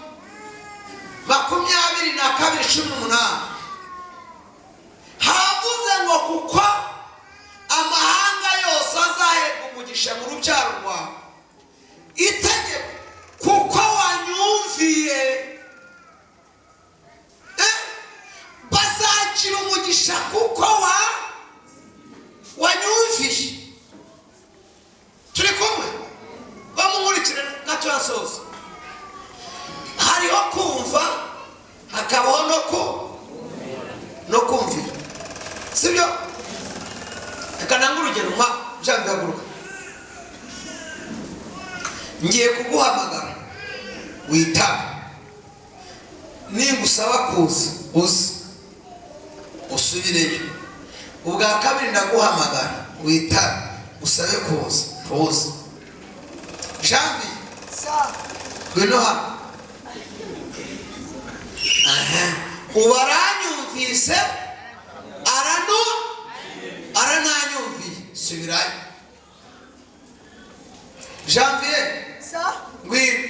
Speaker 1: 22:18, havuze ngo kuko amahanga yose azaherwa umugisha mu rubyaro rwawe. Itegeko: kuko wanyumviye, bazagira umugisha kuko wa wanyumviye. Turi kumwe? Bamunkurikire gato yasoza. Hariho kumva, hakabaho no kumvira, sibyo? Reka nange urugero nka jean. Bihaguruka, ngiye kuguhamagara witabe. Ningusaba kuza uze, usubireyo. Ubwa kabiri ndaguhamagara witabe, usabe kuza ntuze. Janvier, ngwino hano. Aha. Ubu aranyumvise, arananyumviye, subirayo. Janvier, ngwino.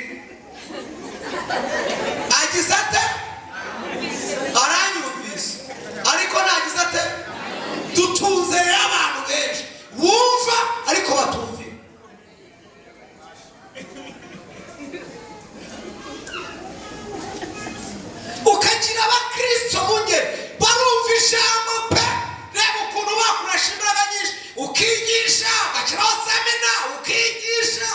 Speaker 1: Agize ate? Aranyumvise, ariko nagize ate? Dutunze rero abantu benshi bumva ariko batumvira. Ukagira abakristo mu ngeri barumva ijambo pe. Reba ukuntu bakoresha imbaraga nyinshi, ukigisha, ugashyiraho semina, ukigisha.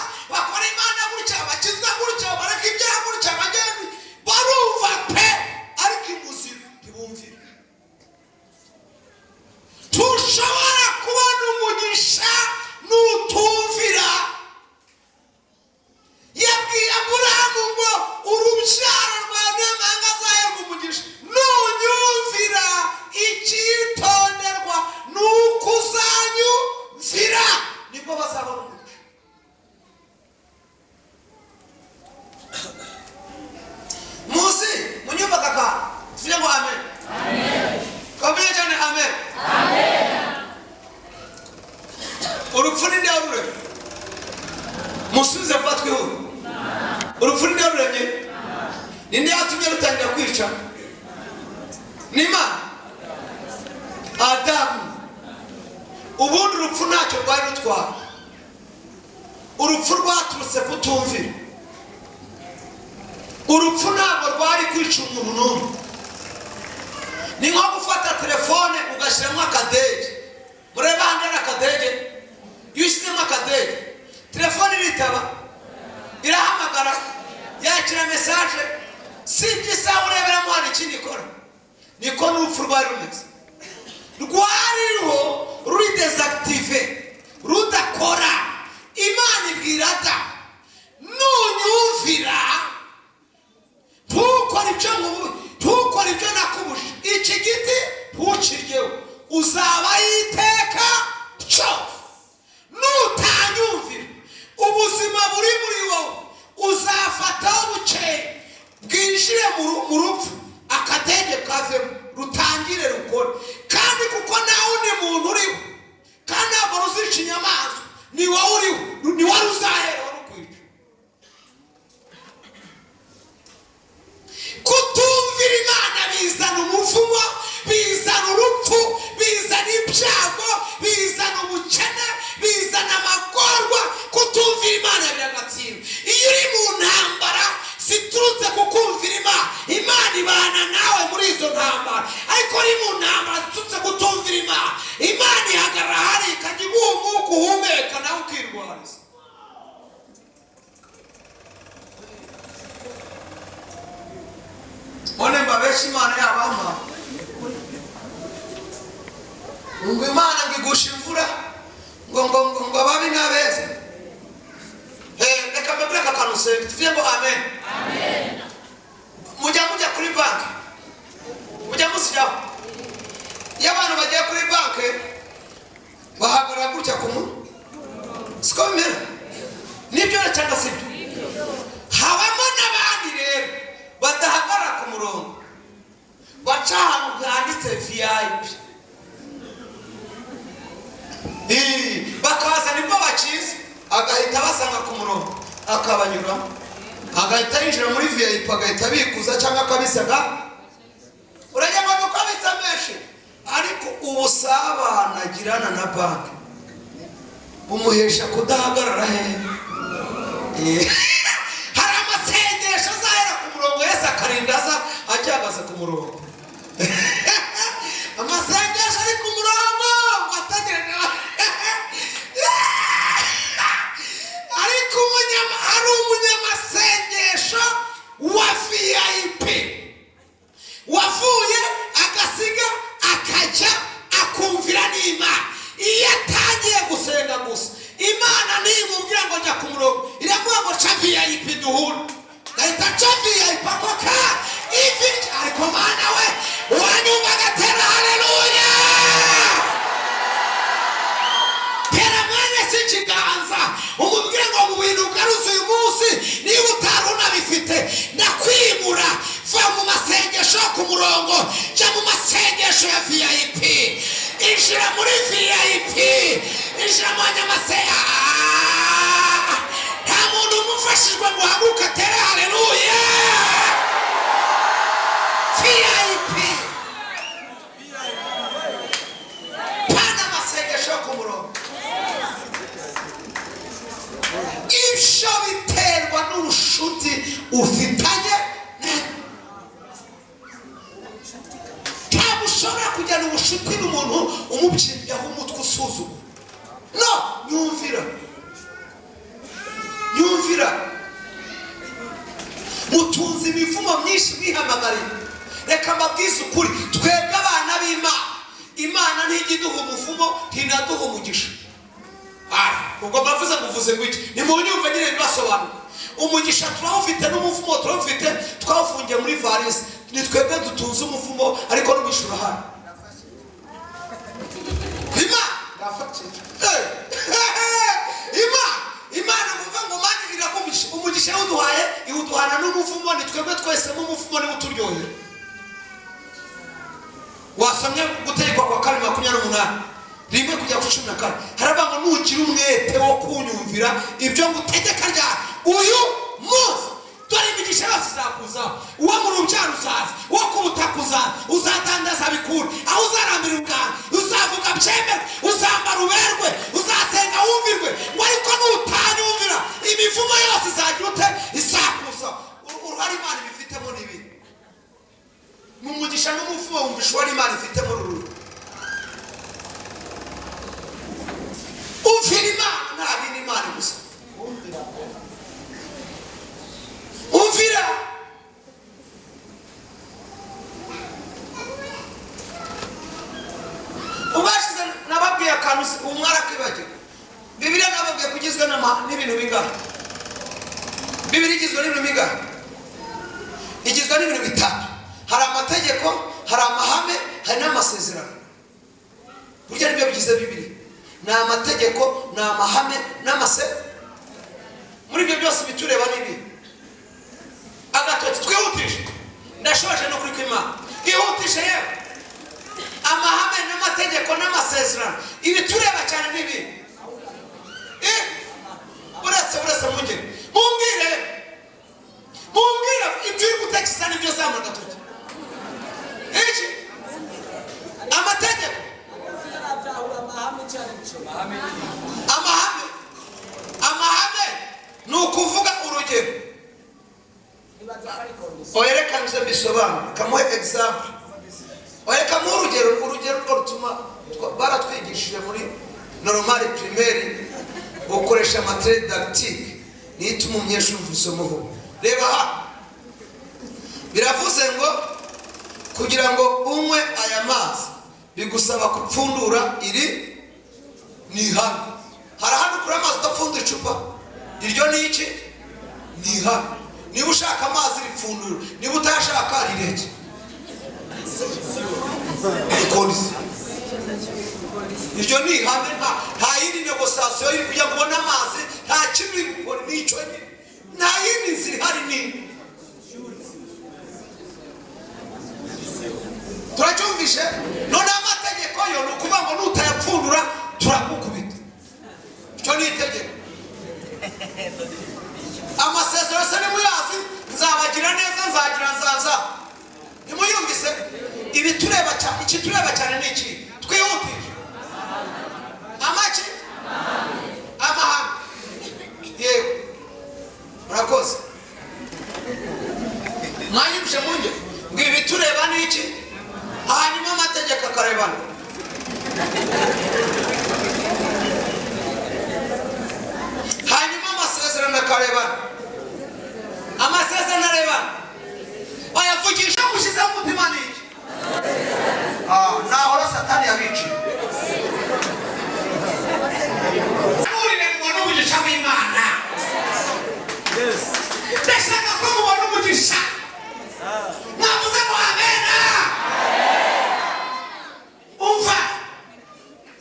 Speaker 1: kwica? Ni Imana. Adamu. Ubundi urupfu ntacyo rwari rutwara. Urupfu rwaturutse kutumvira. Urupfu ntabwo rwari kwica umuntu n'umwe. Ni nko gufata telefone ugashyiramo akadege. Mureba hano hari akadege. Iyo ushyizemo akadege, telefone iritaba, irahamagara, yakira message. Si ibyo isaha ureberamo hari ikindi ikora. Niko n'urupfu rwari rumeze. Rwari ruriho ruri désactivé, rudakora. Imana ibwira Adamu: "Nunyumvira, ntukore ibyo nakubujije, iki giti ntukiryeho, uzaba iteka cyose. Nutanyumvira, ubuzima buri muri wowe uzafataho bukeye bwinjire mu rupfu, akadege kavemo, rutangire rukore. Kandi kuko nta wundi muntu uriho, kandi ntabwo ruzica inyamaswa, ni wowe uriho, ni wowe ruzahera rukwica." Kutumvira Imana bizana umuvumo, bizana urupfu, bizana ibyago, bizana ubukene, bizana amagorwa. Kutumvira Imana biragatsindwa. Iyo uri mu ntambara ziturutse ku kumvira Imana, Imana ibana nawe muri izo ntambara. Ariko uri mu ntambara ziturutse kutumvira Imana, Imana ihagarara hariya ikajya iguha umwuka uhumeka, nawe ukirwariza. None mbabeshe, Imana yabampa ngo Imana ngo igushe imvura ngo ababi n'abeza. Reka mbabwire aka kantu senga tuvuge ngo amen. Mujya kuri banki, mujya musijyaho. Iyo abantu bagiye kuri banki bahagarara gutya ku muntu, siko bimera? Nibyo cyangwa sibyo? Habamo n'abandi rero badahagarara ku murongo, baca ahantu handitse VIP, bakaza nibwo bakiza, agahita abasanga ku murongo, akabanyuramo, agahita yinjira muri VIP, agahita abikuza cyangwa akabisaga. Urajya ngo nuko abitsa menshi, ariko ubusabane agirana na banki bumuhesha kudahagarara hehe. Hari amasengesho azahera ku murongo, Yesu akarinda aza agihagaze ku murongo. Amasengesho ari ku murongo ngo ategereje, ariko hari umunyamasengesho wa VIP wavuye agasiga akajya akumvira n'Imana. Iyo atangiye gusenga gusa, Imana ntimubwira ngo jya ku murongo, iramuha ngo ca VIP duhure, gahita ca VIP ako ka ivi. Ariko Mana we, uwanyumva agatera haleluya, tera mwanya si ikiganza, umubwire ngo mu bintu ugaruze uyu munsi, niba utari unabifite, ndakwimura. Va mu masengesho yo ku murongo, jya mu masengesho ya VIP. Injira muri VIP, injira mu banyamasengesho. Nta muntu umufashijwe ngo uhaguruke atere haleluya. VIP, pana amasengesho yo ku murongo. Ibyo biterwa n'ubushuti ufitanye. Ntabwo ushobora kujyana ubushuti n'umuntu umubyimbyaho umutwe, usuzugura. No nyumvira, nyumvira, mutunze imivumo myinshi mwihamagarira. Reka mbabwize ukuri, twebwe abana b'Imana, Imana ntijya iduha umuvumo, ntinaduha umugisha. Ubwo mbavuze ngo uvuze ngo iki? Nimunyumve nyine bibasobanura. Umugisha turawufite n'umuvumo turawufite, twawufungiye muri valise. Ni twebwe dutunze umuvumo, ariko n'umugisha urahari. Imana ngo ngo Mana irakumisha umugisha yawuduhaye, iwuduhana n'umuvumo. Ni twebwe twese n'umuvumo niwo uturyohera. Wasomye Gutegekwa kwa Kabiri 28 1 kugera ku 14, haravuga ngo nugira umwete wo kunyumvira ibyo ngutegeka rya uyu munsi, dore imigisha.
Speaker 2: Imigisha yose izakuzaho. Uwo mu rubyaro uzaza, uwo ku butaka uzaza, uzadandaza bikura, aho uzarambira ubwanwa uzavuga byemerwe, uzambara uberwe, uzasenga wumvirwe. Ngo ariko nutanyumvira, imivumo yose izagira ute? Izakuzaho. Uruhare Imana ibifitemo n'ibindi mu mugisha n'umuvumo, wumvisha uwari Imana ifitemo ruru. Umvira Imana, nta bindi, Imana gusa umvira. Ubashize nababwiye akantu, umwe arakibagirwa. Bibiliya nababwiye ko igizwe n'ibintu bingahe? Bibiliya igizwe n'ibintu bingahe? Igizwe n'ibintu bitatu: hari amategeko, hari amahame, hari n'amasezerano. Burya nibyo bigize Bibiliya, ni amategeko, ni amahame n'amase. Muri ibyo byose bitureba n'ibi agatoki. Twihutishe, ndashoje no kuri kw'Imana ihutishe. Yewe, amahame n'amategeko n'amasezerano, ibitureba cyane n'ibi. Uretse mungere mumbwire ibyo uri gutekereza nibyo. Zamura agatoki. Iki? Amategeko.
Speaker 3: Ataratahura amahame icyo ari cyo.
Speaker 2: Amahame ni ukuvuga urugero.
Speaker 3: Nibaza ko ari condition.
Speaker 2: Oya, reka nze mbisobanure, kamuhe example. Oya, kamuhe urugero. Urugero rwo rutuma baratwigishije muri normale primaire, ukoresha matériel didactique, niyo ituma umunyeshuri umva isomo vuba. Reba hano, biravuze ngo kugira ngo unywe aya mazi bigusaba gupfundura iri. Ni ihame. Hari ahandi ukura amazi udapfundura icupa? Iryo ni iki? Ni ihame. Niba ushaka amazi, ripfundura; niba utayashaka, rireke. Ni condition. Iryo ni ihame, nta yindi négociation iri kugira ngo ubone amazi. Nta kintu uri gukora, ni icyo nyine, nta yindi nzira ihari. Ni turacyumvishe? Noneho amategeko yo ni ukuvuga ngo nutayapfundura turagukubita. Icyo ni itegeko. Amasezerano se nimuyazi? Nzabagira neza, nzagira, nzaza. Nimuyumvise? Ibitureba cyane, ikitureba cyane ni iki? Twihutishe. Amaki? Amahame. Yewe, murakoze. Mwanyumvishe? Munge ngo ibitureba ni iki, hanyuma amategeko akarebana, hanyuma amasezerano akarebana. Amasezerano arebana, bayavugisha mushyizeho umutima ni iki? Nahora Satani yabiciye. Nurire mubone umugisha w'Imana. Ndashaka ko mubona umugisha. Mwavuze ngo amena. Umva,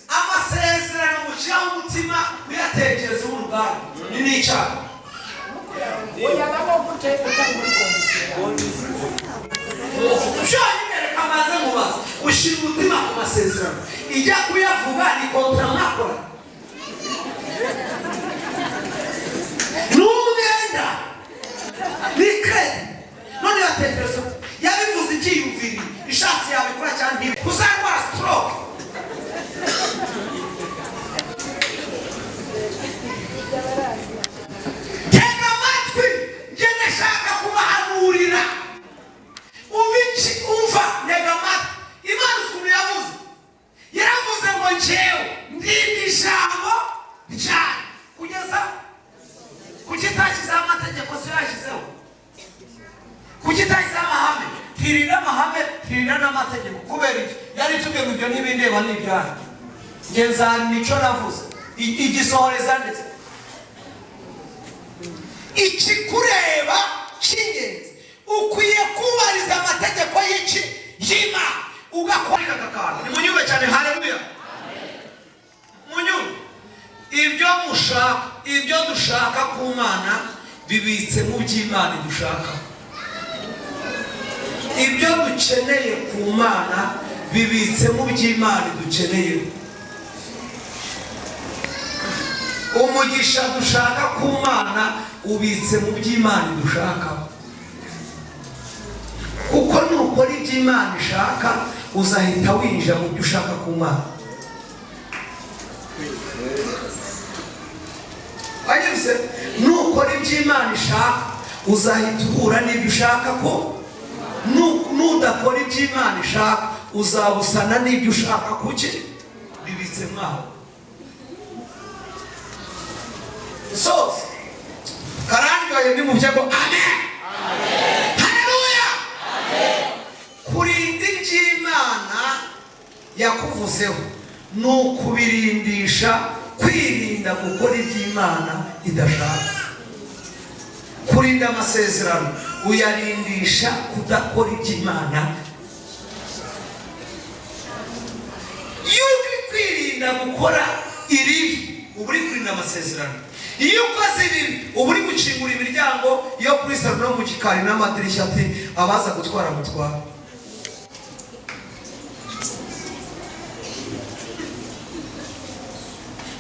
Speaker 2: amasezerano mushyiraho umutima, kuyatekereza ubu ubwayo ni n'icyaha.
Speaker 3: Uyabamo gute utari muri condition yawe?
Speaker 1: Byonyine reka maze mubaza: ushyira umutima ku masezerano, ijya kuyavuga ni contrat mwakora, ni umwenda, ni crédit. None yatekereza yabivuze ibyiyumviriye, ishatse yabikora cyangwa ntibe, uzarwara stroke. Tega amatwi, njye ndashaka kubahanurira. Umva iki? Umva, ntega amatwi. Imana ukuntu yavuze, yaravuze ngo njyewe ndinda ijambo ryayo kugeza. Kuki itashyizeho amategeko? Si yo yashyizeho? Kuki itashyizeho amahame? Ntirinda amahame, ntirinda n'amategeko. Kubera iki? Yari itubwiye ngo ibyo ntibindeba, n'ibyanyu, njye nzana icyo navuze igisohoreza. Ndetse ikikureba cy'ingenzi, ukwiye kubahiriza amategeko y'iki? Y'Imana, ugakora aka kantu. Nimunyumve cyane. Haleluya! Munyumve. Ibyo mushaka, ibyo dushaka ku Mana bibitse mu by'Imana dushaka. Ibyo dukeneye ku Mana bibitse mu by'Imana dukeneye. Umugisha dushaka ku Mana ubitse mu by'Imana dushaka. Kuko nukora ibyo Imana ishaka, uzahita winjira mu byo ushaka ku Mana. Wanyumvise? Nukora ibyo Imana ishaka, uzahita uhura n'ibyo ushaka ko. Nudakora ibyo Imana ishaka, uzabusana n'ibyo ushaka. Kuki bibitse mwaho soze kararyoheye. Nimubye ngo amen, haleluya. Kurinda iby'Imana yakuvuzeho ni ukubirindisha kwirinda gukora iby'Imana idashaka. Kurinda amasezerano uyarindisha kudakora iby'Imana. Iyo uri kwirinda gukora ibibi, uba uri kurinda amasezerano. Iyo ukoze ibibi, uba uri gukingura imiryango yo kuri salo no mu gikari n'amadirishya, ati abaza gutwara mutwara.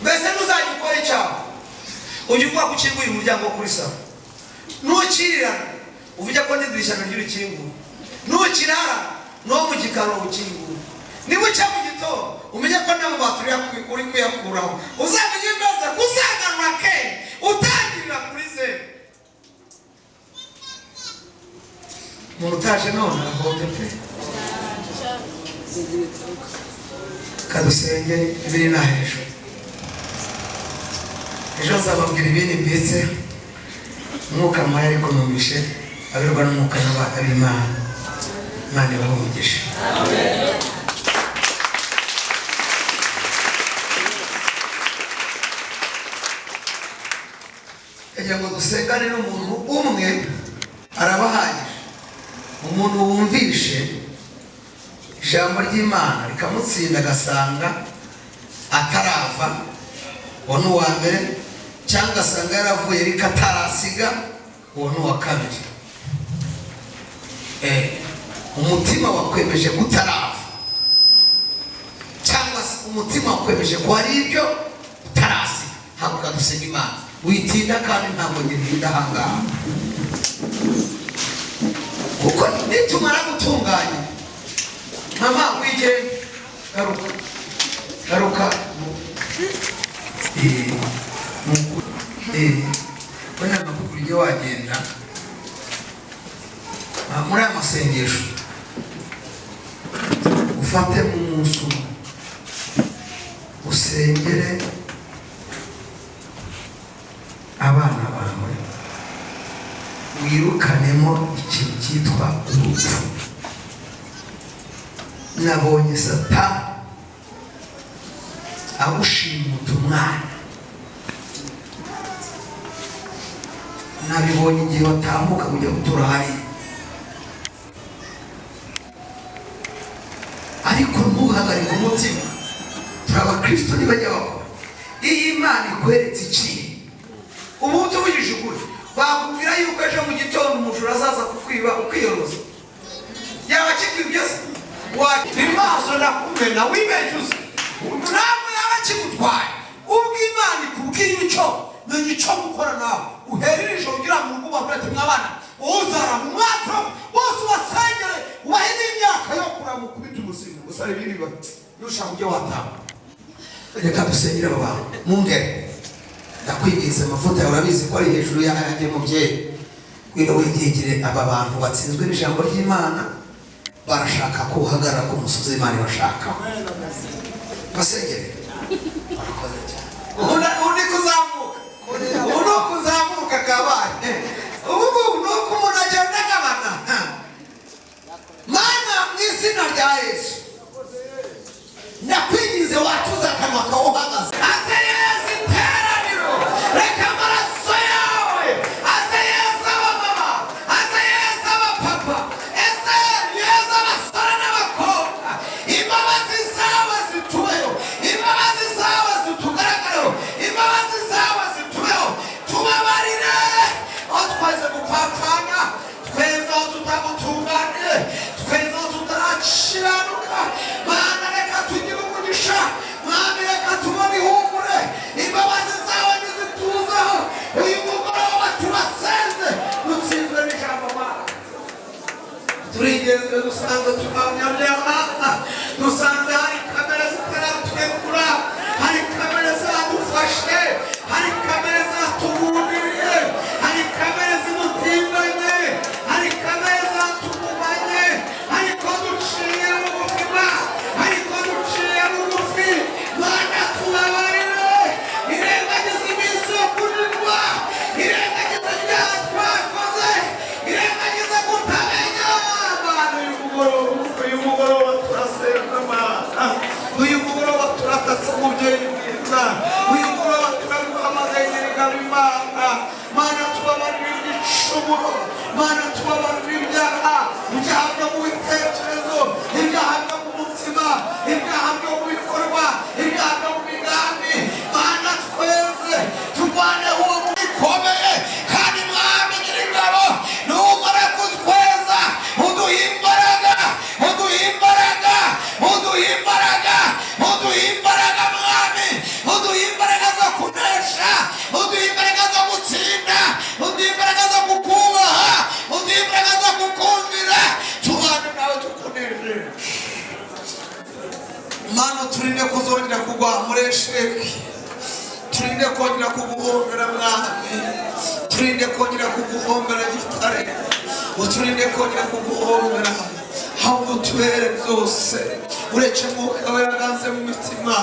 Speaker 1: Mbese ntuzajya ukora icyaha, ujya uvuga ko ukinguye umuryango wo kuri salo. Nukirirana, uvuge ko n'idirishya naryo urikingura. Nukirara no mu gikari ukingura. Niba ucya mu gitondo, umenye ko n'amabati uri kuyakuraho. Uzamenye neza ko uzagarura kenshi utangirira kuri zeru. Umuntu utaje none arahombye pe. Kadusenge ibiri na hejuru. Ejo nzababwira ibindi mbitse umwuka mubi, ariko numvishe abirwa n'umwuka n'abana b'Imana. Imana ibahe umugisha. Kugira ngo dusengane n'umuntu umwe arabahagije. Umuntu wumvishe ijambo ry'Imana rikamutsinda, agasanga atarava, uwo ni uwa mbere, cyangwa asanga yaravuye ariko atarasiga, uwo ni uwa kabiri. Umutima wakwemeje ko utarava, cyangwa se umutima wakwemeje ko hari ibyo utarasiga, haguruka dusenga Imana. Witinda, kandi ntabwo nginda ahangaha, kuko nitumara gutunganya. Mama wigende, garuka, garuka. We ntabwo ujye wagenda. Muri aya masengesho ufate mu munsi umwe usengere abana bawe, wirukanemo ikintu cyitwa urupfu. Nabonye Satani agushimuta umwana. Nabibonye igihe watambuka ujya gutura hariya. Ariko ntuhagarike umutima. Turi abakristo, ntibajya bakora. Iyo Imana ikweretse ikintu, ubu tuvugije ukuri, bakubwira yuko ejo mu gitondo umujura azaza kukwiba, ukiyoroza, yaba akikwibye se? Ni maso ndakumena, wibeshye, ntabwo yaba akigutwaye. Ubwo Imana ikubwiye icyo, menya icyo gukora nawe. Uherere ijoro ugira mu rugo, ubabwira ati: "Mwabana, uzara mu mwaka bose, ubasengere, ubahe n'imyaka yo kuramuka, ubite ubuzima gusa." Ibindi biba nushaka ujye watanga. Reka dusengere aba bantu. Mungere, ndakwinginze, amavuta yawe urabizi ko ari hejuru y'ayanjye. Mubyeyi, ngwino wingingire aba bantu batsinzwe n'ijambo ry'Imana. Barashaka ko uhagarara ku musozi Imana ibashaka. Basengere. Barakoze cyane. Ubu ni kuzamuka, ubu ni ukuzamuka kabaye. Ubu ngubu ni uko umuntu agenda agabana. Mana, mu izina rya Yesu, ndakwinginze, watuza akanwa kawe uhagaze. Aze Yesu iteraniro, reka amaraso yawe aze. Yesu abamama, aze Yesu abapapa, ese Yesu abasore n'abakobwa. Imbabazi zawe zitubeho, imbabazi zawe zitugaragareho, imbabazi zawe zitubeho. Tubabarire aho twaze gupapana, tweza aho tutagutunganye, tweza aho tutarakiranuka. Mana, reka tugire umugisha. Mwami, reka tubone. Dusanze turi abanyabyaha, dusanze hari kamere zitaraturekura, hari kamere zadufashe, hari kamere zatugundiriye, hari kamere zidutimbanye, hari kamere zatugumanye, ariko duciye bugufi ma, ariko duciye bugufi. Mana, tubabarire, irengagiza iminsi yo kunirwa, irengagiza ibyaha twakoze, irengagiza kutamenya. Mana, uyu mugoroba turasenga. Mana, uyu mugoroba turatatse umubyeyi mwiza, uyu mugoroba turaguhamagaye Nyir'ingabo Imana. Mana, tubabarire igicumuro. Mana, tubabarire ibyaha, ibyaha byo mu bitekerezo, ibyaha byo mu mutima, ibyaha byo mu bikorwa, ibyaha byo mu migambi. Mana, tweze, turwaneho uwo bikomeye. Kandi Mwami Nyir'ingabo, numara kutweza, uduha imbaraga, uduha imbaraga, uduha imbaraga, uduha imbaraga. Mwami, uduha imbaraga zo kunesha, uduha imbaraga zo gutsinda, uduha imbaraga zo kukubaha, uduha imbaraga zo kukumvira, tubane nawe tukuneshe. Mana, turinde kuzongera kugwa muri esheki, turinde kongera kuguhombera. Mwami, turinde kongera kuguhombera. Gitare, uturinde kongera kuguhombera, ahubwo utubere byose. Ureke Mwuka Wera aganze mu mitima,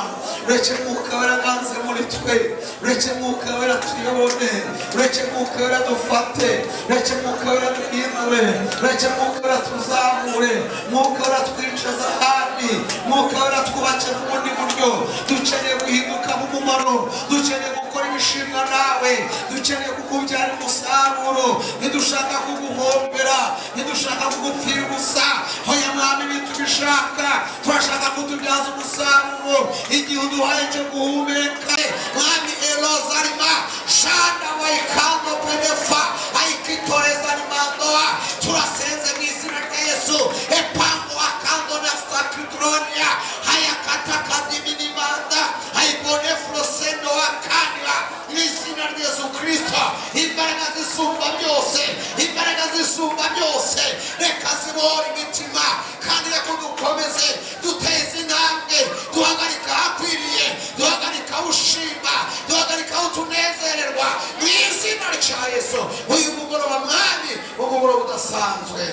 Speaker 1: ureke Mwuka Wera aganze muri twe, ureke Mwuka Wera tuyobone, ureke Mwuka Wera dufate, ureke Mwuka Wera duhindure, ureke Mwuka Wera tuzamure, Mwuka Wera twicaza ahandi, Mwuka Wera twubake mu bundi buryo. Dukeneye guhinduka mu mumaro, dukeneye gukora ibishimwa nawe, dukeneye kukubyara umusaruro. Ntidushaka kuguhombera, ntidushaka kugupfira ubusa. Hoya Mwami, ntitubishaka. Turashaka kutubyaza umusaruro igihe uduhaye cyo guhumeka. Mwami, elozarima shanda wayikando penefa ayikitorezarimbandoa, turasenze mu izina rya Yesu. Epango akando na sakidronia hayakatakadiminimanda ayibonefrosendo akania, mu izina rya Yesu Kristo. Imbaraga zisumba byose, imbaraga zisumba byose, reka zibohore imitima, kandi reka dukomeze duteze intambwe, duhagarika ahakwiriye, duhagarika aho ushima, duhagarika aho tunezererwa, mu izina rya Yesu. Uyu mugoroba, Mwami, umugoroba udasanzwe,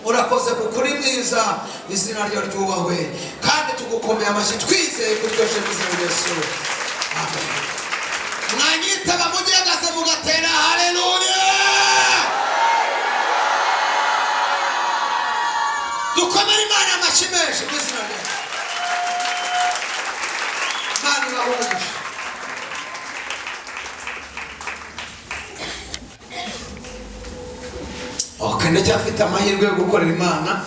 Speaker 1: urakoze kuko uri mwiza. Izina ryo ryubahwe, kandi tugukomeye amashyi twizeye ko twese mu izina rya Yesu, amen. Mwanyitaba mugihagaze mugatera haleluya. Dukomere Imana amashyi menshi mu izina rya Yesu. Imana ibahe umugisha. Ok, ndacyafite amahirwe yo gukorera Imana.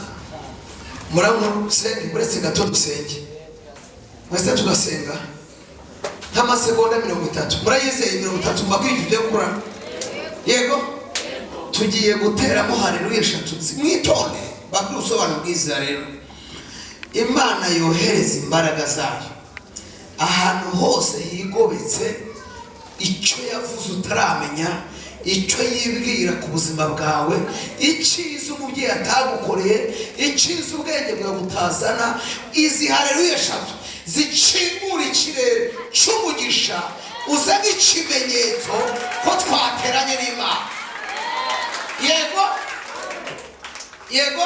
Speaker 1: Muramutse, uretse gato dusenge mwese, tugasenga nk'amasegonda 30. Murayizeye 30? Mbabwira ibyo tugiye gukora. Yego, tugiye guteramo haleluya eshatu. Mwitonde, mbabwire ubusobanuro bwiza. Rero Imana yohereza imbaraga zayo ahantu hose higobetse icyo yavuze utaramenya, icyo yibwira ku buzima bwawe, icyiza umubyeyi atagukoreye, icyiza ubwenge bwawe butazana. Izi haleluya eshatu zikingura ikirere cy'umugisha, uze nk'ikimenyetso ko twateranye n'Imana. Yego, yego,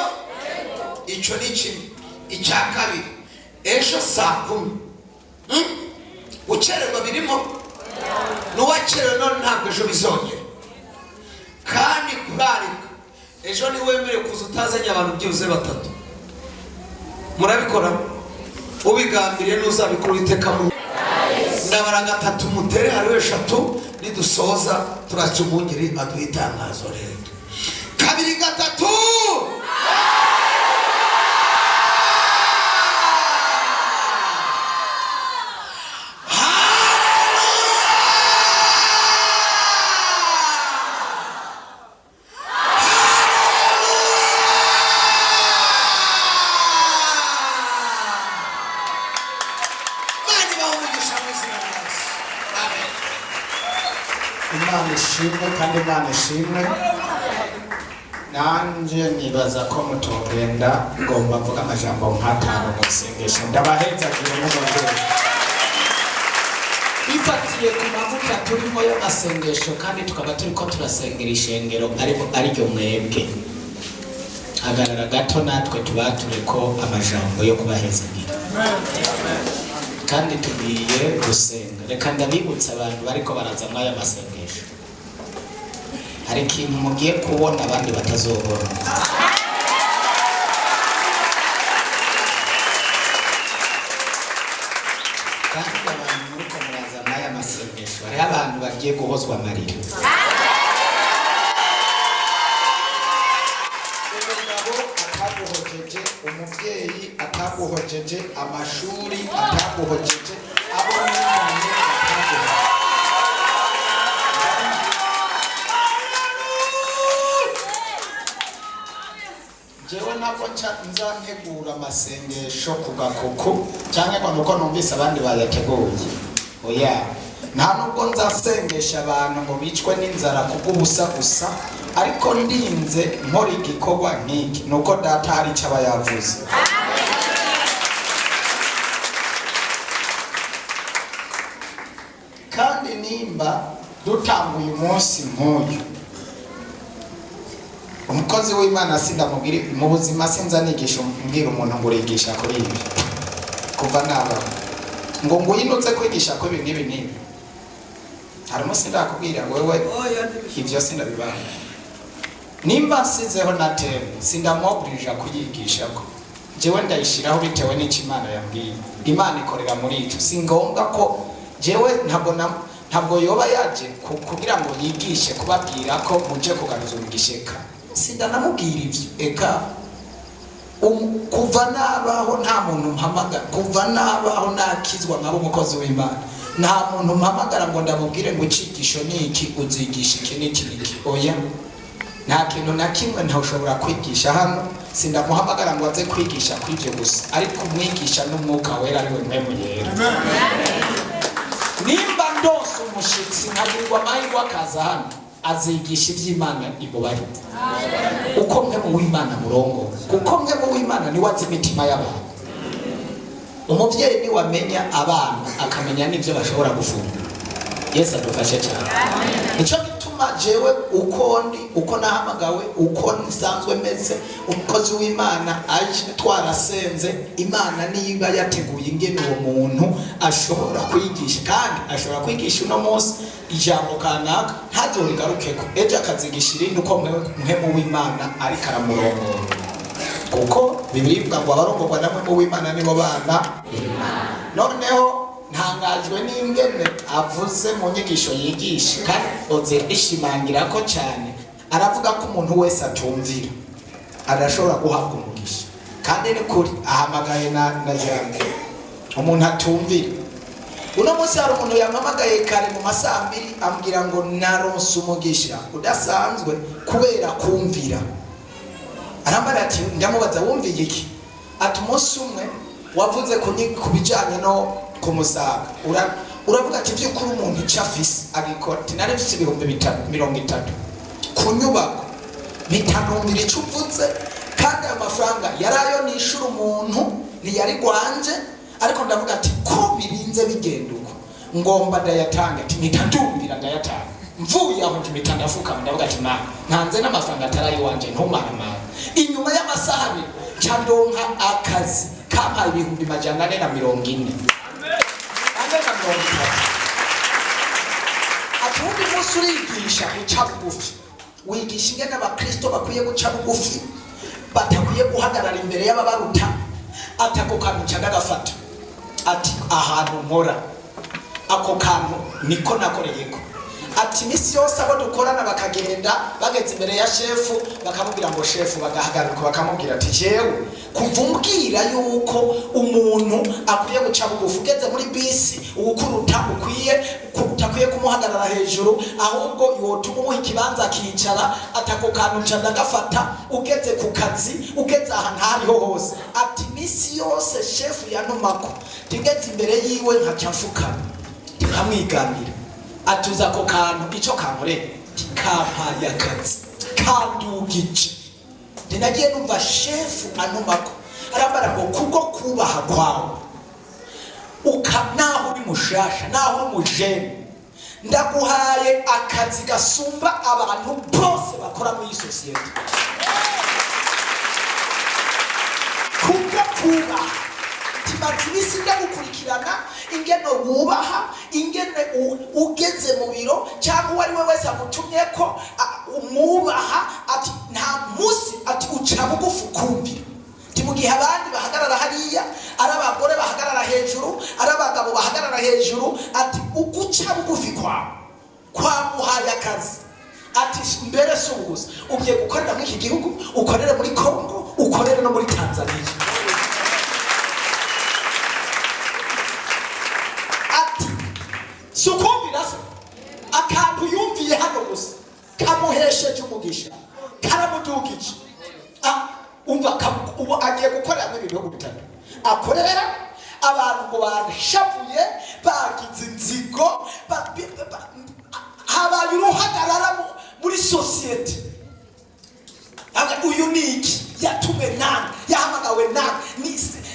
Speaker 1: icyo ni kimwe. Icya kabiri, ejo saa 10. Gukererwa birimo, n'uwakerewe none ntabwo ejo bizongera. Kandi kurarika, ejo ntiwemerewe kuza utazanye abantu byibuze batatu. Murabikora ubigambiriye, n'uzabikora Uwiteka mu ndabara gatatu mutere hariho eshatu. Nidusoza turaca umwungeri aduha itangazo. Rero kabiri, gatatu. Imana ibahe umugisha mu izina rya Yesu, amen.
Speaker 4: Imana ishimwe, kandi Imana ishimwe. Nanje nibaza ko mutogenda, ngomba mvuga amajambo nk'atanu mu isengesho. Ndabahezagire nk'umubyeyi bifatiye ku mavuta turimo y'amasengesho, kandi tukaba turiko turasengera ishengero ariko ariryo mwebwe. Hagarara gato, natwe tubature ko amajambo yo kubahezagira, kandi tugiye gusenga. Reka ndabibutsa abantu bariko baraza muri aya masengesho, hari ikintu mugiye kubona abandi batazobona. Kandi abantu muriko muraza muri aya masengesho, hariho abantu bagiye guhozwa amarira. Umugabo ataguhojeje, umubyeyi ataguhojeje, amashuri ataguhojeje, abo mwiganye bataguhojeje. Jewe ntabwo nca nza ntegura amasengesho ku gakuku cyangwa ngo nuko numvise abandi bayateguye. Oya, nta nubwo nzasengesha abantu ngo bicwe n'inzara kubw'ubusa gusa, ariko ndinze nkora igikorwa nk'iki nuko Data hari icyo aba yavuze. Kandi nimba dutanguye umunsi nk'uyu, umukozi w'Imana sindamubwira mu buzima, sinza nigisha mbwira umuntu ngo urigisha kuri ibi. Kuva nabaho ngo nguhinutse kwigisha ko ibi n'ibi n'ibi, hari umunsi ndakubwira ngo wewe ibyo sindabibaha. Nimba nsizeho na thème, sindamwoburija kuyigisha ko jewe ndayishyiraho bitewe n'icyo Imana yambwiye. Imana ikorera muri icyo. Si ngombwa ko jewe ntabwo ntabwo yoba yaje kugira ngo yigishe kubabwira ko muje kugaruza umugisha. Eka, sindanamubwira ibyo. Eka, kuva nabaho nta muntu mpamagara. Kuva nabaho nakizwa nkaba umukozi w'Imana, nta muntu mpamagara ngo ndamubwire ngo icigisho ni iki, uzigisha iki n'iki n'iki. Oya, nta kintu na kimwe ntashobora kwigisha hano. Sindamuhamagara ngo aze kwigisha kw'ibyo gusa, ariko umwigisha n'Umwuka Wera, ariwe Mpwemu Yera. Nimba ndose umushitsi, nkagirirwa amahirwe akaza hano, azigisha iby'Imana imubare uko Mpwemu w'Imana murongo, kuko Mpwemu w'Imana niwe azi imitima y'abantu. Umubyeyi niwamenya abana, akamenya n'ibyo bashobora gufungura. Yesu adufashe cyane. Nicyo gituma jewe uko ndi, uko nahamagawe, uko nsanzwe meze, umukozi w'Imana aje twarasenze, Imana niba yateguye ingene uwo muntu ashobora kwigisha, kandi ashobora kwigisha uno munsi ijambo kanaka, ntazorigarukeko ejo, akazigisha irindi uko Mpwemu w'Imana ariko aramurongora, kuko Bibiliya ivuga ngo abarongorwa na Mpwemu w'Imana nibo bana. Noneho ntangajwe n'ingene avuze mu nyigisho yigisha, kandi oze ishimangira ko cyane, aravuga ko umuntu wese atumvira adashobora guhabwa umugisha. Kandi ni kuri ahamagaye na jambo umuntu atumvira. Uno munsi hari umuntu yampamagaye kare mu masaha 2, ambwira ngo naronse umugisha udasanzwe kubera kumvira. Arambara ati, ndamubaza wumviye iki? Ati umunsi umwe wavuze ku bijyanye no kumusaga, uravuga ati by'ukuri umuntu icyo afise agikora. Ati nari mfise 30,000 ku nyubako, mpita icyo uvuze, kandi ayo mafaranga yari ayo nishura umuntu, ntiyari gwanje, ariko ndavuga ati ko birinze bigenda uko, ngomba ndayatanga. Ati mpita ndumvira ndayatanga. Mvuye aho mpita ndafukama, ndavuga ati mana, ntanze n'amafaranga atari ayiwanje, ntumaramara. Inyuma y'amasaha 2 nca ndonka akazi kampaye 440,000, 430. Ati uwundi munsi urigisha guca bugufi, wigisha ingene abakristo bakwiye guca bugufi, batakwiye guhagarara imbere y'ababaruta. Ati ako kantu nca ndagafata. Ati ahantu nkora, ako kantu niko nakoreyeko. Ati iminsi yose abo dukorana bakagenda bageze imbere ya shefu, bakamubwira ngo shefu, bagahagarika bakamubwira ati jewe kuva umbwira yuko umuntu akwiye guca bugufi, ugeze muri bisi uwukuruta ukwiye utakwiye kumuhagarara hejuru, ahubwo yotuma umuha ikibanza akicara. Ati ako kantu nca ndagafata. Ugeze ku kazi, ugeze ahantu aho ariho hose, ati iminsi yose shefu yantumako, tigeze imbere yiwe nkaca mfukama nkamwiganira. Atuza ako kantu icyo kankorera, kampaye akazi, kandugije.
Speaker 3: Nagiye numva shefu antumako, arambara ngo kubwo kubaha kwawe, uka naho uri mushasha, naho uri umujene, ndaguhaye akazi gasumba abantu bose bakora muri iyi sosiyete kubwo kubaha. Timaze iminsi ndagukurikirana ingene wubaha, ingene ugeze mu biro cyangwa uwo ari we wese agutumye ko umwubaha. Ati nta munsi, ati uca bugufi ukumvira. Ati mu gihe abandi bahagarara hariya, ari abagore bahagarara hejuru, ari abagabo bahagarara hejuru, ati uguca bugufi kwawe kwamuhaye akazi. Ati mbere si ubu gusa, ugiye gukorera muri iki gihugu, ukorere muri Kongo, ukorere no muri Tanzania. Ati si ukumvira se, akantu yumviye hano gusa kamuhesheje umugisha, karamudugije. Umva, ubu agiye gukorera muri ibihugu bitatu, akorera abantu ngo bashavuye, bagize inzigo, habaye uruhagarara muri sosiyete. Uyu ni iki? Yatumwe nande? Yahamagawe nande?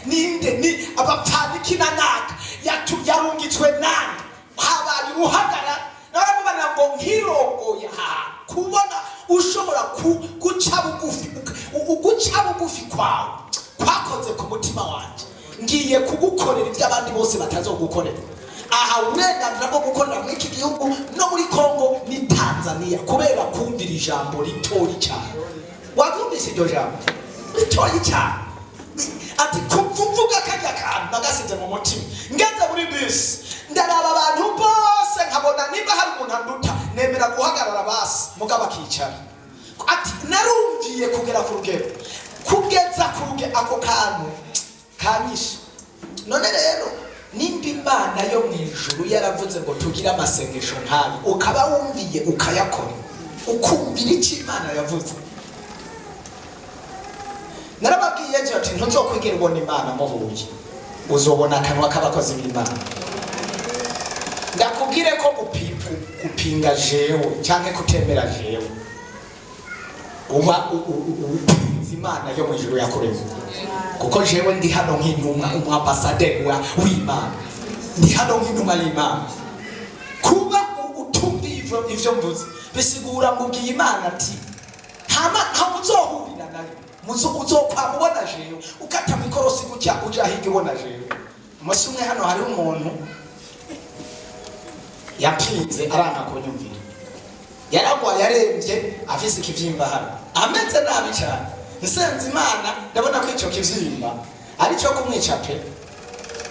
Speaker 3: Ninde? Ni abapfaniki na naka yarungitswe nande? Habaye uruhagarara. Naramubarira ngo nkirongoye aha kubona ushobora guca bugufi, uguca bugufi kwawe kwakoze ku mutima wanjye, ngiye kugukorera ibyo abandi bose batazogukorera. Aha uburenganzira bwo gukorera muri iki gihugu no muri Kongo ni Tanzania, kubera kumvira ijambo ritoyi cyane. Wabyumvise iryo jambo ritoyi cyane? Ati kuva uvuga kajya kantu nagasize mu mutima, ngeze muri bisi ndaraba abantu bose, nkabona niba hari umuntu anduta nemera guhagarara basi mugabo akicara. Ati narumviye kugera ku rugero, kugeza ku rugero ako kantu kanyishe. None rero nimba Imana yo mu ijuru yaravuze ngo tugire amasengesho nk'ayo, ukaba wumviye ukayakora, ukumvira icyo Imana yavuze. Narababwiye ejo ati ntuzokwigera ubona Imana muhuye, uzobona akanwa k'abakozi b'Imana. Ndakubwire ko gupinga jewe cyangwa kutemera jewe, uba upinze Imana yo mu ijuru yakuremye, kuko jewe ndi hano nk'intumwa, umwambasaderi w'Imana, ndi hano nk'intumwa y'Imana. Kuba utumviye ivyo mvuze bisigura ngo ubwiye Imana ati nta muzohurira nayo, uzokwama ubona jewe, ukata mikorosi gutya uja hirya ubona jewe. Umunsi umwe hano hariho umuntu yapinze aranka kunyumvira, yaragwaye aremvye, afise ikivyimba hano, ameze nabi cyane. Nsenze Imana ndabona ko ico kivyimba ari cyo kumwica pe.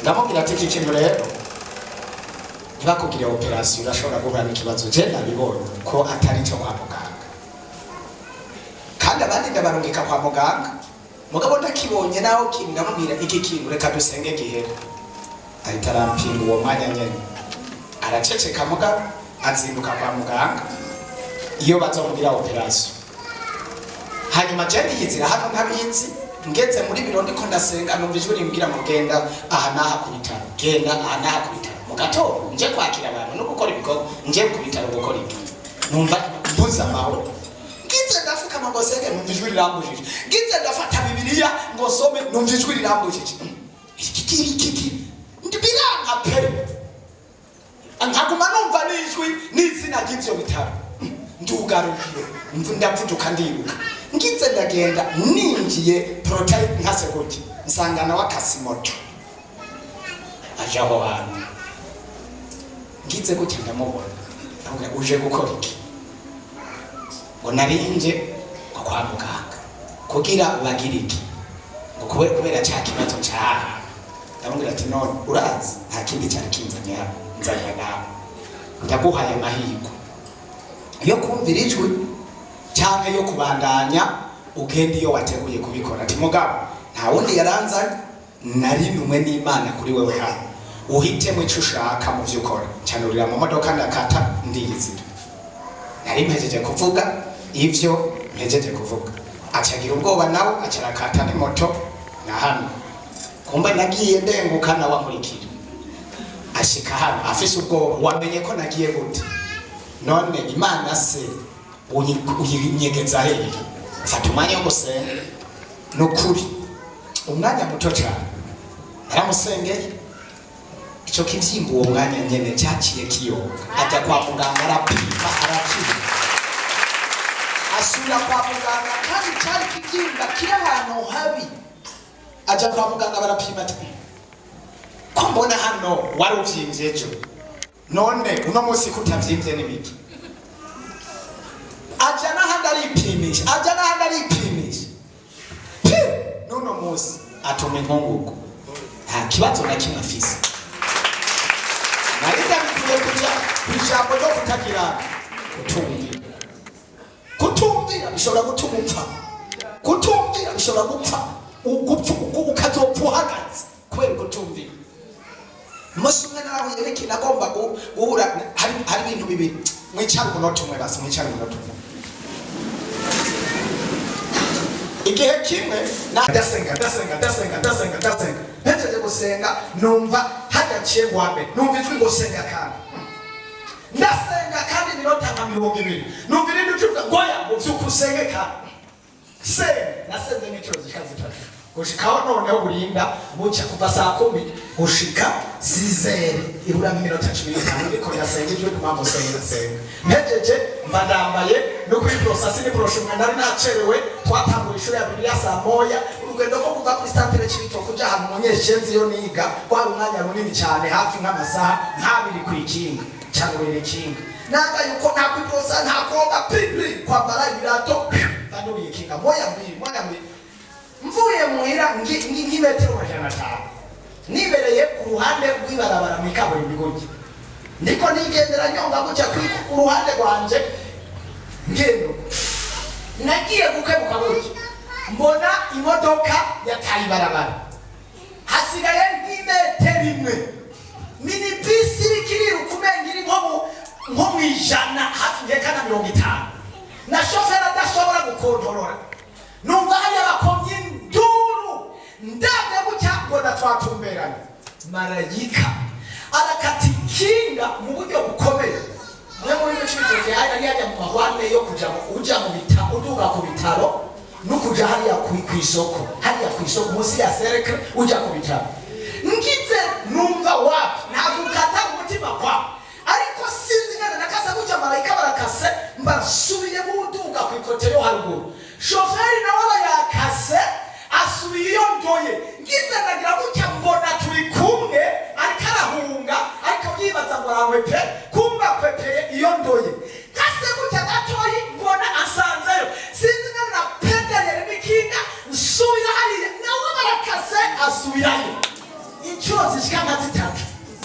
Speaker 3: Ndamubwira ati iki kintu rero ntibakugire operasiyo, urashobora guhura n'ikibazo, je nabibonye ko atari cyo kwa muganga, kandi abandi ndabarungika kwa muganga, mugabo ndakibonye naho kintu. Ndamubwira iki kintu reka dusenge gihere. Ahita arampinga uwo mwanya nyene, araceceka, mugabo azinduka kwa muganga iyo bazomugira operasiyo. Hanyuma je ndiyizira hano ntabizi, ngeze muri biro ndiko ndasenga, numva ijwi rimbwira ngo genda aha n'aha ku bitaro, genda aha n'aha ku bitaro. Mu gatondo nje kwakira abantu no gukora ibikorwa, nje ku bitaro gukora ibyo, numva mbuze amahoro. Ngize ndafukama ngo senge, numva ijwi rirambujije. Ngize ndafata Bibiliya ngo some, numva ijwi rirambujije. Iki iki iki biranka pe, nkaguma numva n'ijwi n'izina ry'ivyo bitaro. Ndugarukiye ndavuduka ndiruka, ngize ndagenda, ninjiye portail nkase gutya, nsanga nawe akasi moto aje aho hantu. Ngize gutya ndamubona, ndamubwira uje gukora iki? Ngo narinje ngo kwa muganga kugira bagire iki? Ngo kubera cya kibazo cyaha. Ndamubwira ati none urazi nta kindi cyari kinzanye hano, nzanye nawe, ndaguhaye amahirwe yo kumvira ijwi cyangwa yo kubandanya ugenda iyo wateguye kubikora. Ati mugabo nta wundi yaranzanye, nari numwe n'Imana kuri wewe hano, uhitemo icyo ushaka mu byo ukora. Cyanurira mu modoka ndakata ndiyizira. Nari mpejeje kuvuga ivyo mpejeje kuvuga, acagira ubwoba nawe acarakata n'imoto na hano kumbe nagiye ndenguka, nawe ankurikira ashika hano afise ubwoba. Wamenye ko nagiye gute? None Imana se uyinyegeza hehe? Mfata umwanya wo gusenga. Ni ukuri, umwanya muto cyane, naramusengeye. Icyo kibyimba uwo mwanya nyene cyaciye kiyoga. Ajya kwa muganga, arapima, arakira. Asubira kwa muganga, kandi cyari kibyimba kiri ahantu habi. Ajya kwa muganga, barapima, ati: "Ko mbona hano wari uvyimbye ejo, none uno munsi ko utavyimbye n'ibiki?" Aja n'ahandi aripimisha, aja n'ahandi aripimisha. Pi! N'uno munsi atuma inkungugu, nta kibazo na kimwe afise. Nari ndabikwiye kuja ku ijambo ryo kutagira kutumvira. Kutumvira bishobora gutuma upfa, kutumvira bishobora gupfa, ugupfa ukazopfa uhagaze kubera kutumvira. Umunsi umwe narahuye n'ikintu agomba guhura. Hari ibintu bibiri. Mwicara umunota umwe basi, mwicara umunota umwe. Igihe kimwe ndasenga, ndasenga, ndasenga, ndasenga, ndasenga. Mpejeje gusenga, numva hadaciye ngo mbere numva ijwi ngo: "Senga." Kandi ndasenga, kandi iminota nka 20, numva irindi jwi ngo: "Oya," ngo: "vyuka usenge." Kandi senga. Nasenze nk'inshuro zishika zitatu, gushikaho noneho burinda buca, kuva saa 10 gushika 6h ibura nk'iminota 15, ndiko ndasenga. Ijwi mpamvu senga, senga. Mpejeje, mba ndambaye no kuri borosasi ni boroshe umwe. Nari nacerewe, twatangura ishuri ya Bibiliya saa 1. Urugendo rwo kuva kuri santere Cibitoke uja ahantu munyeshenzi yo niga rwari umwanya munini cyane, hafi nk'amasaha nk'abiri kw'ikinga cyangwa ikinga. Nambaye uko, nta kwiborosa, nta koga, pipi, kwambara ibirato, banduriye ikinga, moya mbili, moya mbili. Mvuye muhira nk'imetero 500, nibereye ku ruhande rw'ibarabara mu ikaburimbi gutya, ndiko nigendera nyonga gutya ku ruhande rwanje ngendo. Nagiye gukebuka gutya, mbona imodoka yataye ibarabara, hasigaye nk'imetero imwe. Minibisi iriko iriruka, umenga iri nko mu 100, hafi nkeka na 50, na shoferi adashobora gukontorora. Numva hariya bakomye induru. Ndabye gutya, mbona twatumberanye. Marayika arakata ikinga mu buryo bukomeye. Mwe muri Cibitoke hari hajya mu mahwane yo kuja uja mu bitaro, uduga ku bitaro no kuja hariya kw'isoko, hariya kw'isoko munsi ya cercle, uja ku bitaro. Ngize numva wapi, ntabwo ukata umutima kwa, ariko sinzi ngana nakasa gutya, marayika barakase, mbasubiye buduga ku ikote yo haruguru. Shoferi nawe aba yakase, asubiye iyo ndoye. Ngize ndagira gutya, mbona turi kumwe, ariko arahunga, ariko yibaza ngo arawe pe, kumba kwepeye iyo ndoye. Kase gutya gatoyi, mbona asanzeyo. Sinzi ngana na pedalere n'ikinga, nsubira hariya, nawe barakase, asubirayo. Inshuro zishika nka zitatu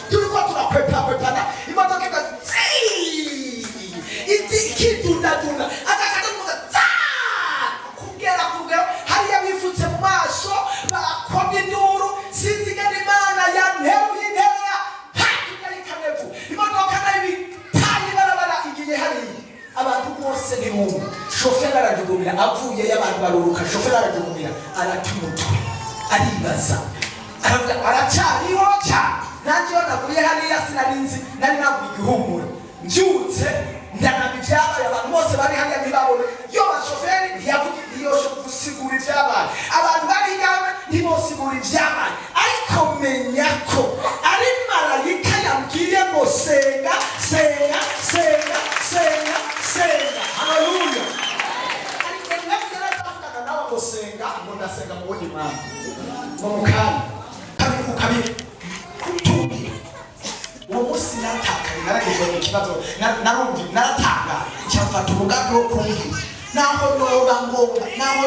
Speaker 3: turiko turakwepakwepana. Imodoka iga ikidundadunda, agakata tsa kugera ku rugero hariya bifutse mu maso, bakomye induru. Sinzi ingene Imana yanteruye interera hakurya y'ikanevu. Imodoka nayo ibitaye ibarabara, igiye hariya. Abantu bose ntibumva. Shoferi arajugumira, avuyeyo abantu baruruka. Shoferi arajugumira, arata umutwe, aribaza, aravuga: "Aracyariho cyane." Nanjye iyo naguye hariya sinari nzi, nari naguye igihumura. Mbyutse ndanaba ibyabaye. Abantu bose bari hariya ntibabone yo bashoferi, ntiyavuga, ntiyoshe gusigura ibyabaye. Abantu bari ngawe ntibosigura ibyabaye, ariko menya ko ari marayika yambwiye ngo: "Senga, senga, senga, senga, senga." Haleluya! Ariko nabwo yaravugana nawe ngo: "Senga." Ngo: "Ndasenga mu wundi mwanya," ngo mu kanya kabiri ku kabiri. Kutumvira. Uwo munsi naratakaye, naragezwe mu kibazo, narumvi, naratangaye. Cyamfata umugambi wo kumvira, naho noba ngomba, naho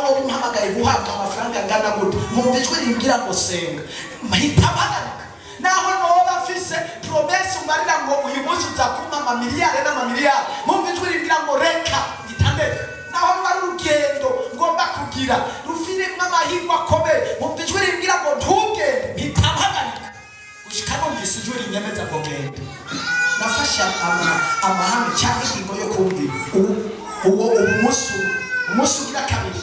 Speaker 3: woba umpamagaye guhabwa amafaranga angana gute, nkumva ijwi rimbwira ngo: "Senga," mpita mpagarika. Naho noba mfise promesse umbarira ngo uyu munsi uza kumpa amamiliyari n'amamiliyari, nkumva ijwi rimbwira ngo: "Reka," mpita ndeka. Naho ruba ari urugendo ngomba kugira rufirimo amahirwe akomeye, nkumva ijwi rimbwira ngo: "Ntugende," mpita mpagarika gushika numvise ijwi rinyemeza ngo: "Genda." Nafashe amahame cyangwa ingingo yo kumvira. Ubu uwo ubu umunsi ugira kabiri,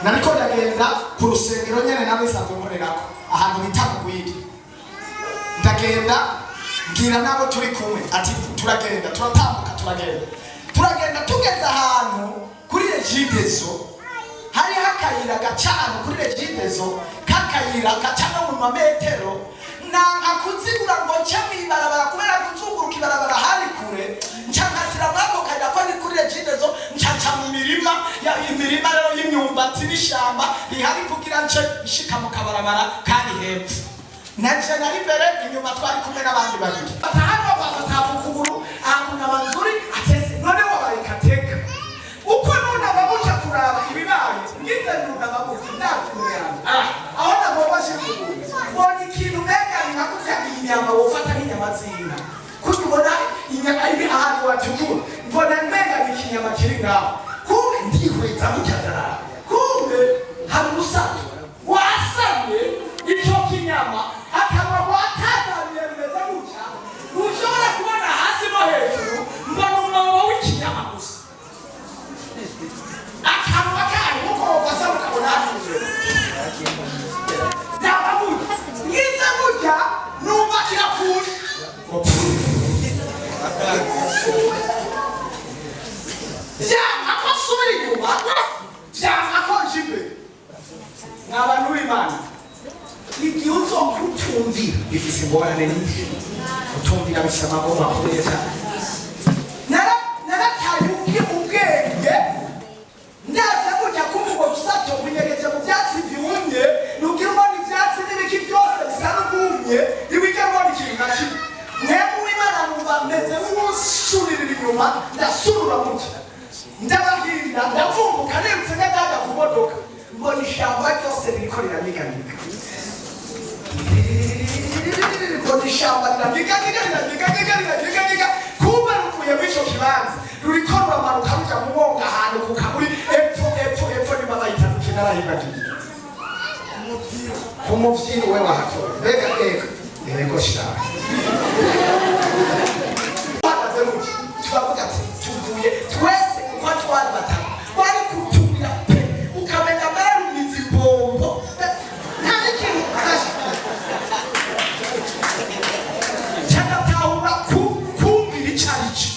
Speaker 3: nariko ndagenda ku rusengero nyene nari nsanzwe nkorerako, ahantu bita Mugwiri. Ndagenda, mbwira n'abo turi kumwe ati: "Turagenda." Turatambuka, turagenda, turagenda, tugeze ahantu kuri Regideso. Hariho akayira gaca ahantu kuri Regideso, k'akayira gaca no mu mametero. Nanka kuzigura ngo nce mw'ibarabara, kubera kuzunguruka ibarabara hari kure. Nca nkatira muri ako kayira ko ni kuri Regideso, nca nca mu mirima imirima rero y'imyumbati n'ishamba rihari, kugira nce nshika mu kabarabara kari hepfo. Naje nari imbere, inyuma twari kumwe n'abandi babiri. Hano bafata ku kuguru akunama nzuri atese none wabaye kateka uko nunama buca kuraba ibibaye. Ngize nunama buca ndakumuyanga aho nagomba shikuguru, mbona ikintu mbega ni nka kurya inyama wofata nk'inyama z'inka, kurya ubona inyama iri ahantu watukura. Mbona mbega ni ikinyama kiri ngaho. Kumbe ndihweza gutya ndaraba, kumbe hari urusato wasamye ico kinyama, akanwa rwatazaniye rumeze gutya, ntushobora kubona hasi no hejuru. Mbona umwobo w'ikinyama gusa, akanwa kayo nkuko wofasa ukabona hejuru. Ndaba gutya, ngize gutya numva kirapfuye. Vyanka ko nsubira inyuma, vyanka ko nja imbere. Mwa bantu b'Imana, igihe uzokutumvira bifise ingorane nyinshi. Utumvira bifise amagorwa akomeye cyane. Narataye ubwenge. Ndaje kujya kumva ubwo busato bunyegeje mu byatsi byumye. Nugira ubona ibyatsi n'ibiki byose bisa n'ubwumye, ntiwigera ubona ikintu na kimwe. Mwebwe w'Imana, numva meze nk'usuririra inyuma, ndasurura gutya, ndabahinda, ndavumbuka nirutse nk'agaga ku modoka. Mbona ishyamba ryose ririko riranyeganyega. Mbona ishyamba riranyeganyega, riranyeganyega, riranyeganyega. Kumbe ruvuye muri ico kibanza, ruriko ruramanuka ruja mu mwonga ahantu ku kaburi epfo, epfo, epfo. Niba bayitaduke narahibagiye ku muvyini we wahatora. Mbega ego ego shaka uhagaze gutya, turavuga ati tuvuye twese uko twari batatu, wari kutumira pe ukamenya barumiza imbombo, nta n'ikintu cyagatahura kumvira icyo ari cyo.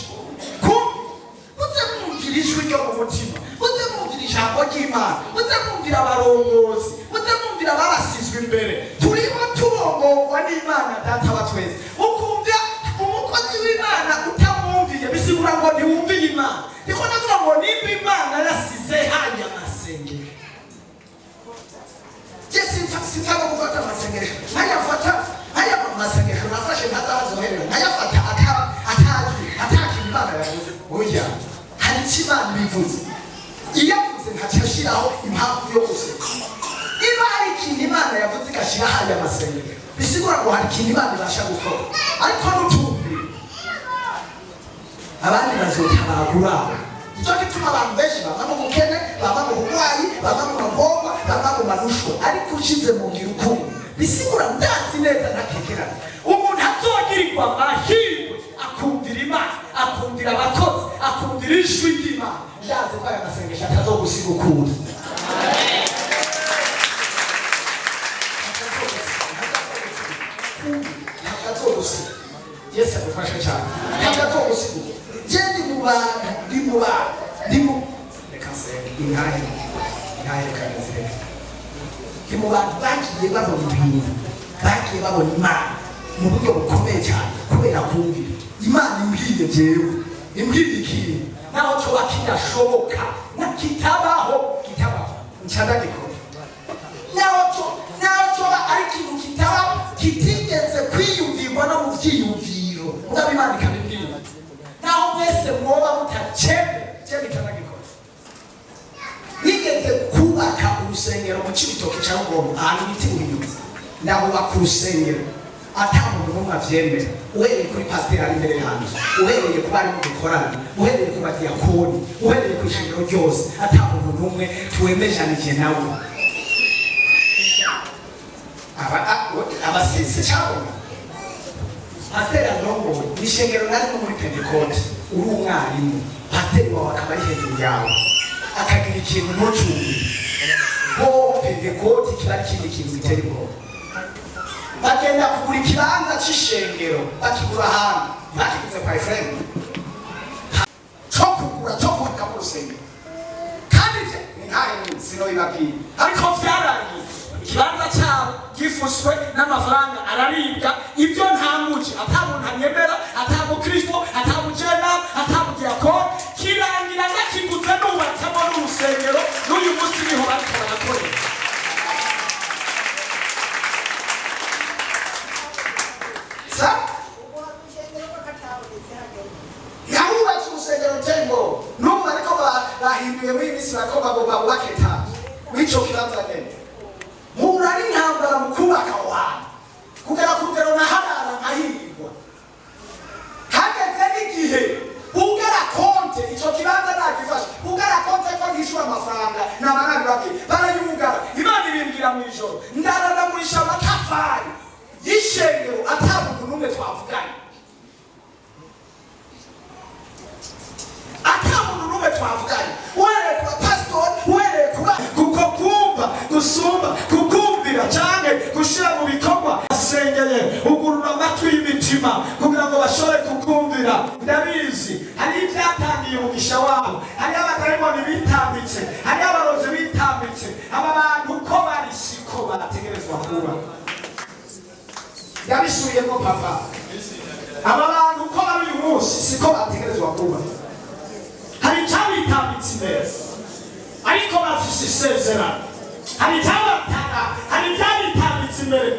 Speaker 3: Muze mwumvira ijwi ryo mu mutima, muze mwumvira ijambo ry'Imana, muze mwumvira abarongozi, muze mwumvira ababasizwe imbere. Turimo turongorwa n'Imana Data wa twese. Ukumva umukozi w'Imana utamwumviye, bisigura ngo ntiwumviye Imana. Niko ndavuga ngo nimba Imana yasize haya masengero, je simfa no gufata amasengesho nkayafata. Aya masengesho nafashe ntazazoherera, nkayafata atazi atakintu Imana yavuze. Oya, hari icyo Imana ibivuze. Iyo avuze nkaca ashiraho impamvu yo gusenga. Niba hari ikintu Imana yavuze igashyira haya masengesho, bisigura ngo hari ikintu Imana ibasha gukora. Ariko nutumvira, abandi bazotabagura. Nicyo gituma abantu benshi bava mu bukene, bava mu burwayi, bava mu magorwa, bava mu marushwa. Ariko ushize mu ngiro ukuntu bisigura, ndazi neza ntakekerana, umuntu azogirirwa amahirwe akumvira Imana, akumvira abakozi, akumvira ijwi ry'Imana, ndazi ko aya masengesho atazogusiga ukundi. Ntabwo azogusiga. Yesu agufashe cyane. Ntabwo azogusiga. Je ndi mu bantu, ndi mu bantu, ndi mu, reka nsenge intahe, intahe reka nzireke. Ndi mu bantu bagiye babona ibintu, bagiye babona Imana mu buryo bukomeye cyane kubera kumvira Imana. Imbwiye jewe, imbwiye ikintu, naho coba kidashoboka na kitabaho, kitabaho, nca ndagikora. Naho coba ari ikintu kitabaho, kitigeze kwiyumvirwa no mu vyiyumviro, mugabo Imana ikabibwira, naho mwese mwoba mutacembe, je bitanagikora. Nigeze kubaka urusengero mu Cibitoke ca Rugombo, ahantu bita Ibuhinyuza. Ndahubaka urusengero ata muntu n'umwe avyemera, uhereye kuri pasiteri ari imbere yanjye, uhereye ku barimu dukorana, uhereye ku badiyakoni, uhereye ku ishengero ryose, ata muntu n'umwe twemejanije nawe. Abasisi cyabona pasiteri arongoye ishengero narimo muri Pentekote, uri umwarimu, pasiteri wawe akaba ari hejuru yawe, akagira ikintu ntucumbi ho Pentekote, kiba ari ikindi kintu gitera ubwoba. Bagenda kugura ikibanza c'ishengero, bakigura ahantu bakiguze kwa Efuremu, co kugura, co kubaka mu rusengero. Sinobibabwira, ariko vyarangiye ikibanza cyabo gifuswe n'amafaranga araribwa. Ibyo ntanguje, ata muntu anyemera, ata mukristo, ata mujenama, ata mudiyakoni, kirangira ndakiguze, nubatsemo n'urusengero. N'uyu munsi niho bariko barakorera. Sa yahubatse urusengero ruteye ubwoba. N'ubu bariko bahinduye muri iyi minsi, bariko bagomba bubake etaje muri ico kibanza nyene. Mpura n'intambara mu kubaka aho hantu, kugera ku rugero naharara nkahirwa. Hageze n'igihe bugara konte. Ico kibanza nagifashe, bugara konte ko nishyura amafaranga nabanani babiri, barayugara. Imana ibimbwira mu ijoro, ndaranagurisha amatafari y'ishengero ata muntu n'umwe twavuganye, ata muntu n'umwe twavuganye, uhereye ku bapasitori, uhereye kuba kuko kumva gusumba kukumvira canke gushira mu bikorwa. Asengeye ugurura amatwi y'imitima kugira ngo bashobore kukumvira. Ndabizi, hari ibyatangiye umugisha wabo, hari abadayimoni bitambitse, hari abarozi bitambitse. Aba bantu uko bari siko bategerezwa kuba. Ndabisubiyemo, papa, aba bantu uko bari uyu munsi siko bategerezwa kuba. Hari icyabitambitse imbere, ariko bafise isezerano. Hari icyabatana, hari ibyabitambitse imbere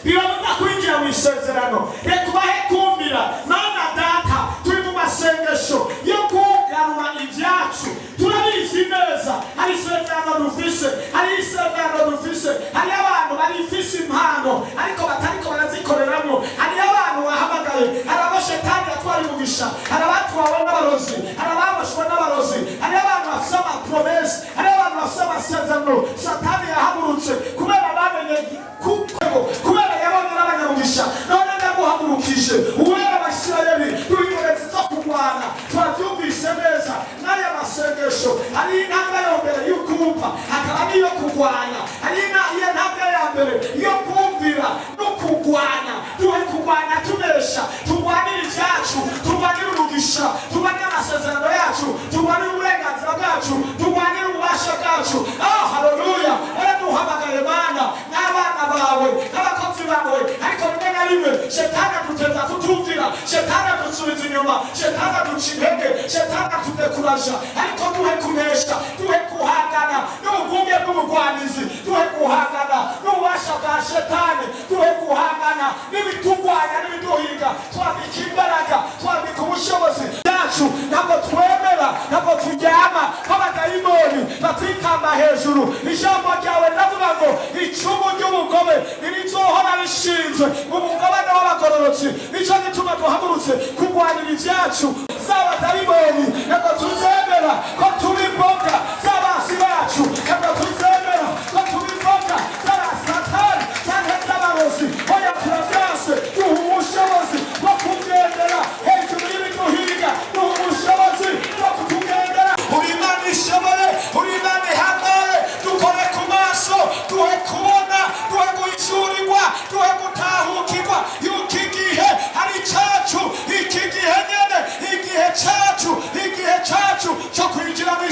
Speaker 3: bibabuza kwinjira mu isezerano. Reka ubahe kumvira. Mana Data, turi mu masengesho yo kugarura ibyacu. Turabizi neza, hari isezerano dufise, hari isezerano dufise. Hari abantu barifise impano ariko batariko barazikoreramo. Hari abantu wahamagaye, hari abo shetani yatwaye umugisha, hari abatwawe n'abarozi, hari ababoshwe n'abarozi, hari abantu bafise amapromesse, hari abantu bafise amasezerano. Satani yahagurutse kubera bamenye, kuko kubera yabonye n'abanyamugisha. None ndaguhagurukije, uwera Abasirayeli, duhimuretse zo kurwana. Twabyumvise neza n'aya masengesho. Hari intambwe ya mbere y'ukumva, hakaba n'iyo kurwana. Hari iyo ntambwe ya mbere yo kumvira no kurwana. Duhe kurwana tunesha, turwanire ibyacu, turwanire umugisha, turwanire amasezerano yacu, turwanire uburenganzira bwacu, turwanire ububasha bwacu. Ah, haleluya! Waraduhamagaye Mana, n'abana bawe, n'abakozi bawe, ariko rimwe na rimwe shetani aduteza kutumvira, shetani adusubiza inyuma, shetani aduca intege, shetani atudekuraja. Ariko duhe kunesha, duhe guhangana n'ubugunge bw'ubugwanizi, duhe guhangana n'ububasha bwa shetani, duhe guhangana n'ibitugwanya n'ibiduhiga. Twambika imbaraga, twambika ubushobozi byacu. Ntabwo twemera, ntabwo turyama nk'abadayimoni batwikamba hejuru. Ijambo ryawe riravuga ngo icumu ry'ubugome ntirizohora rishinzwe mu mugabane w'abagororotsi. Nicyo gituma duhagurutse kurwanira ibyacu. Z'abadayimoni, ntabwo tuzemera ko tuba imboga z'abasi bacu, ntabwo tuzemera ko tuba imboga z'abasatani cyangwa z'abarozi. Oya, turavyanse. Duha ubushobozi bwo kugendera hejuru y'ibiduhiga, duha ubushobozi bwo kutugendera. Uri Imana ishoboye, uri Imana ihambaye. Dukore ku maso, duhe kubona, duhe guhishurirwa, duhe gutahukirwa yuko igihe ari icacu, iki gihe nyene, igihe cacu, igihe cacu cyo kwinjira mu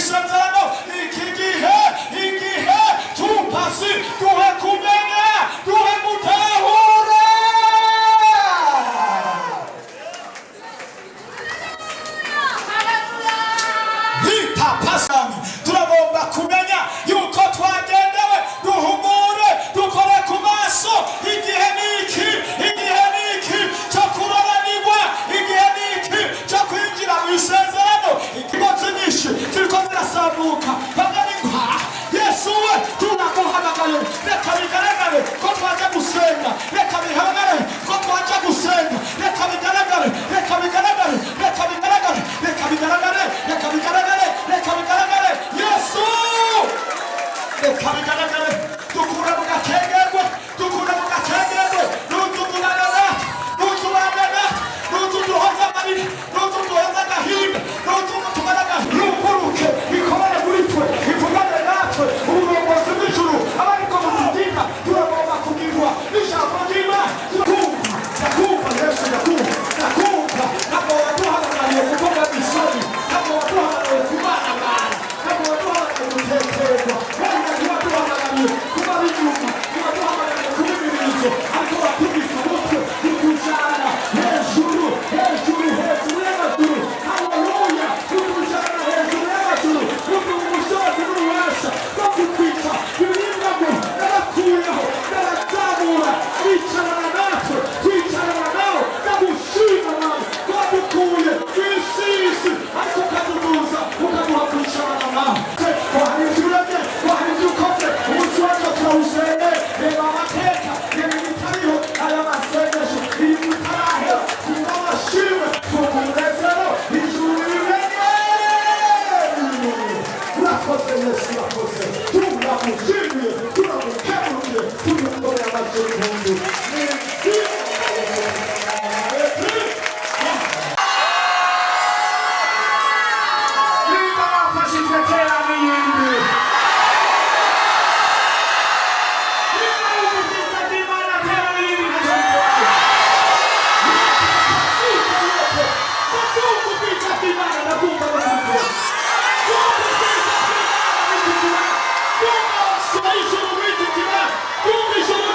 Speaker 4: Rukundu.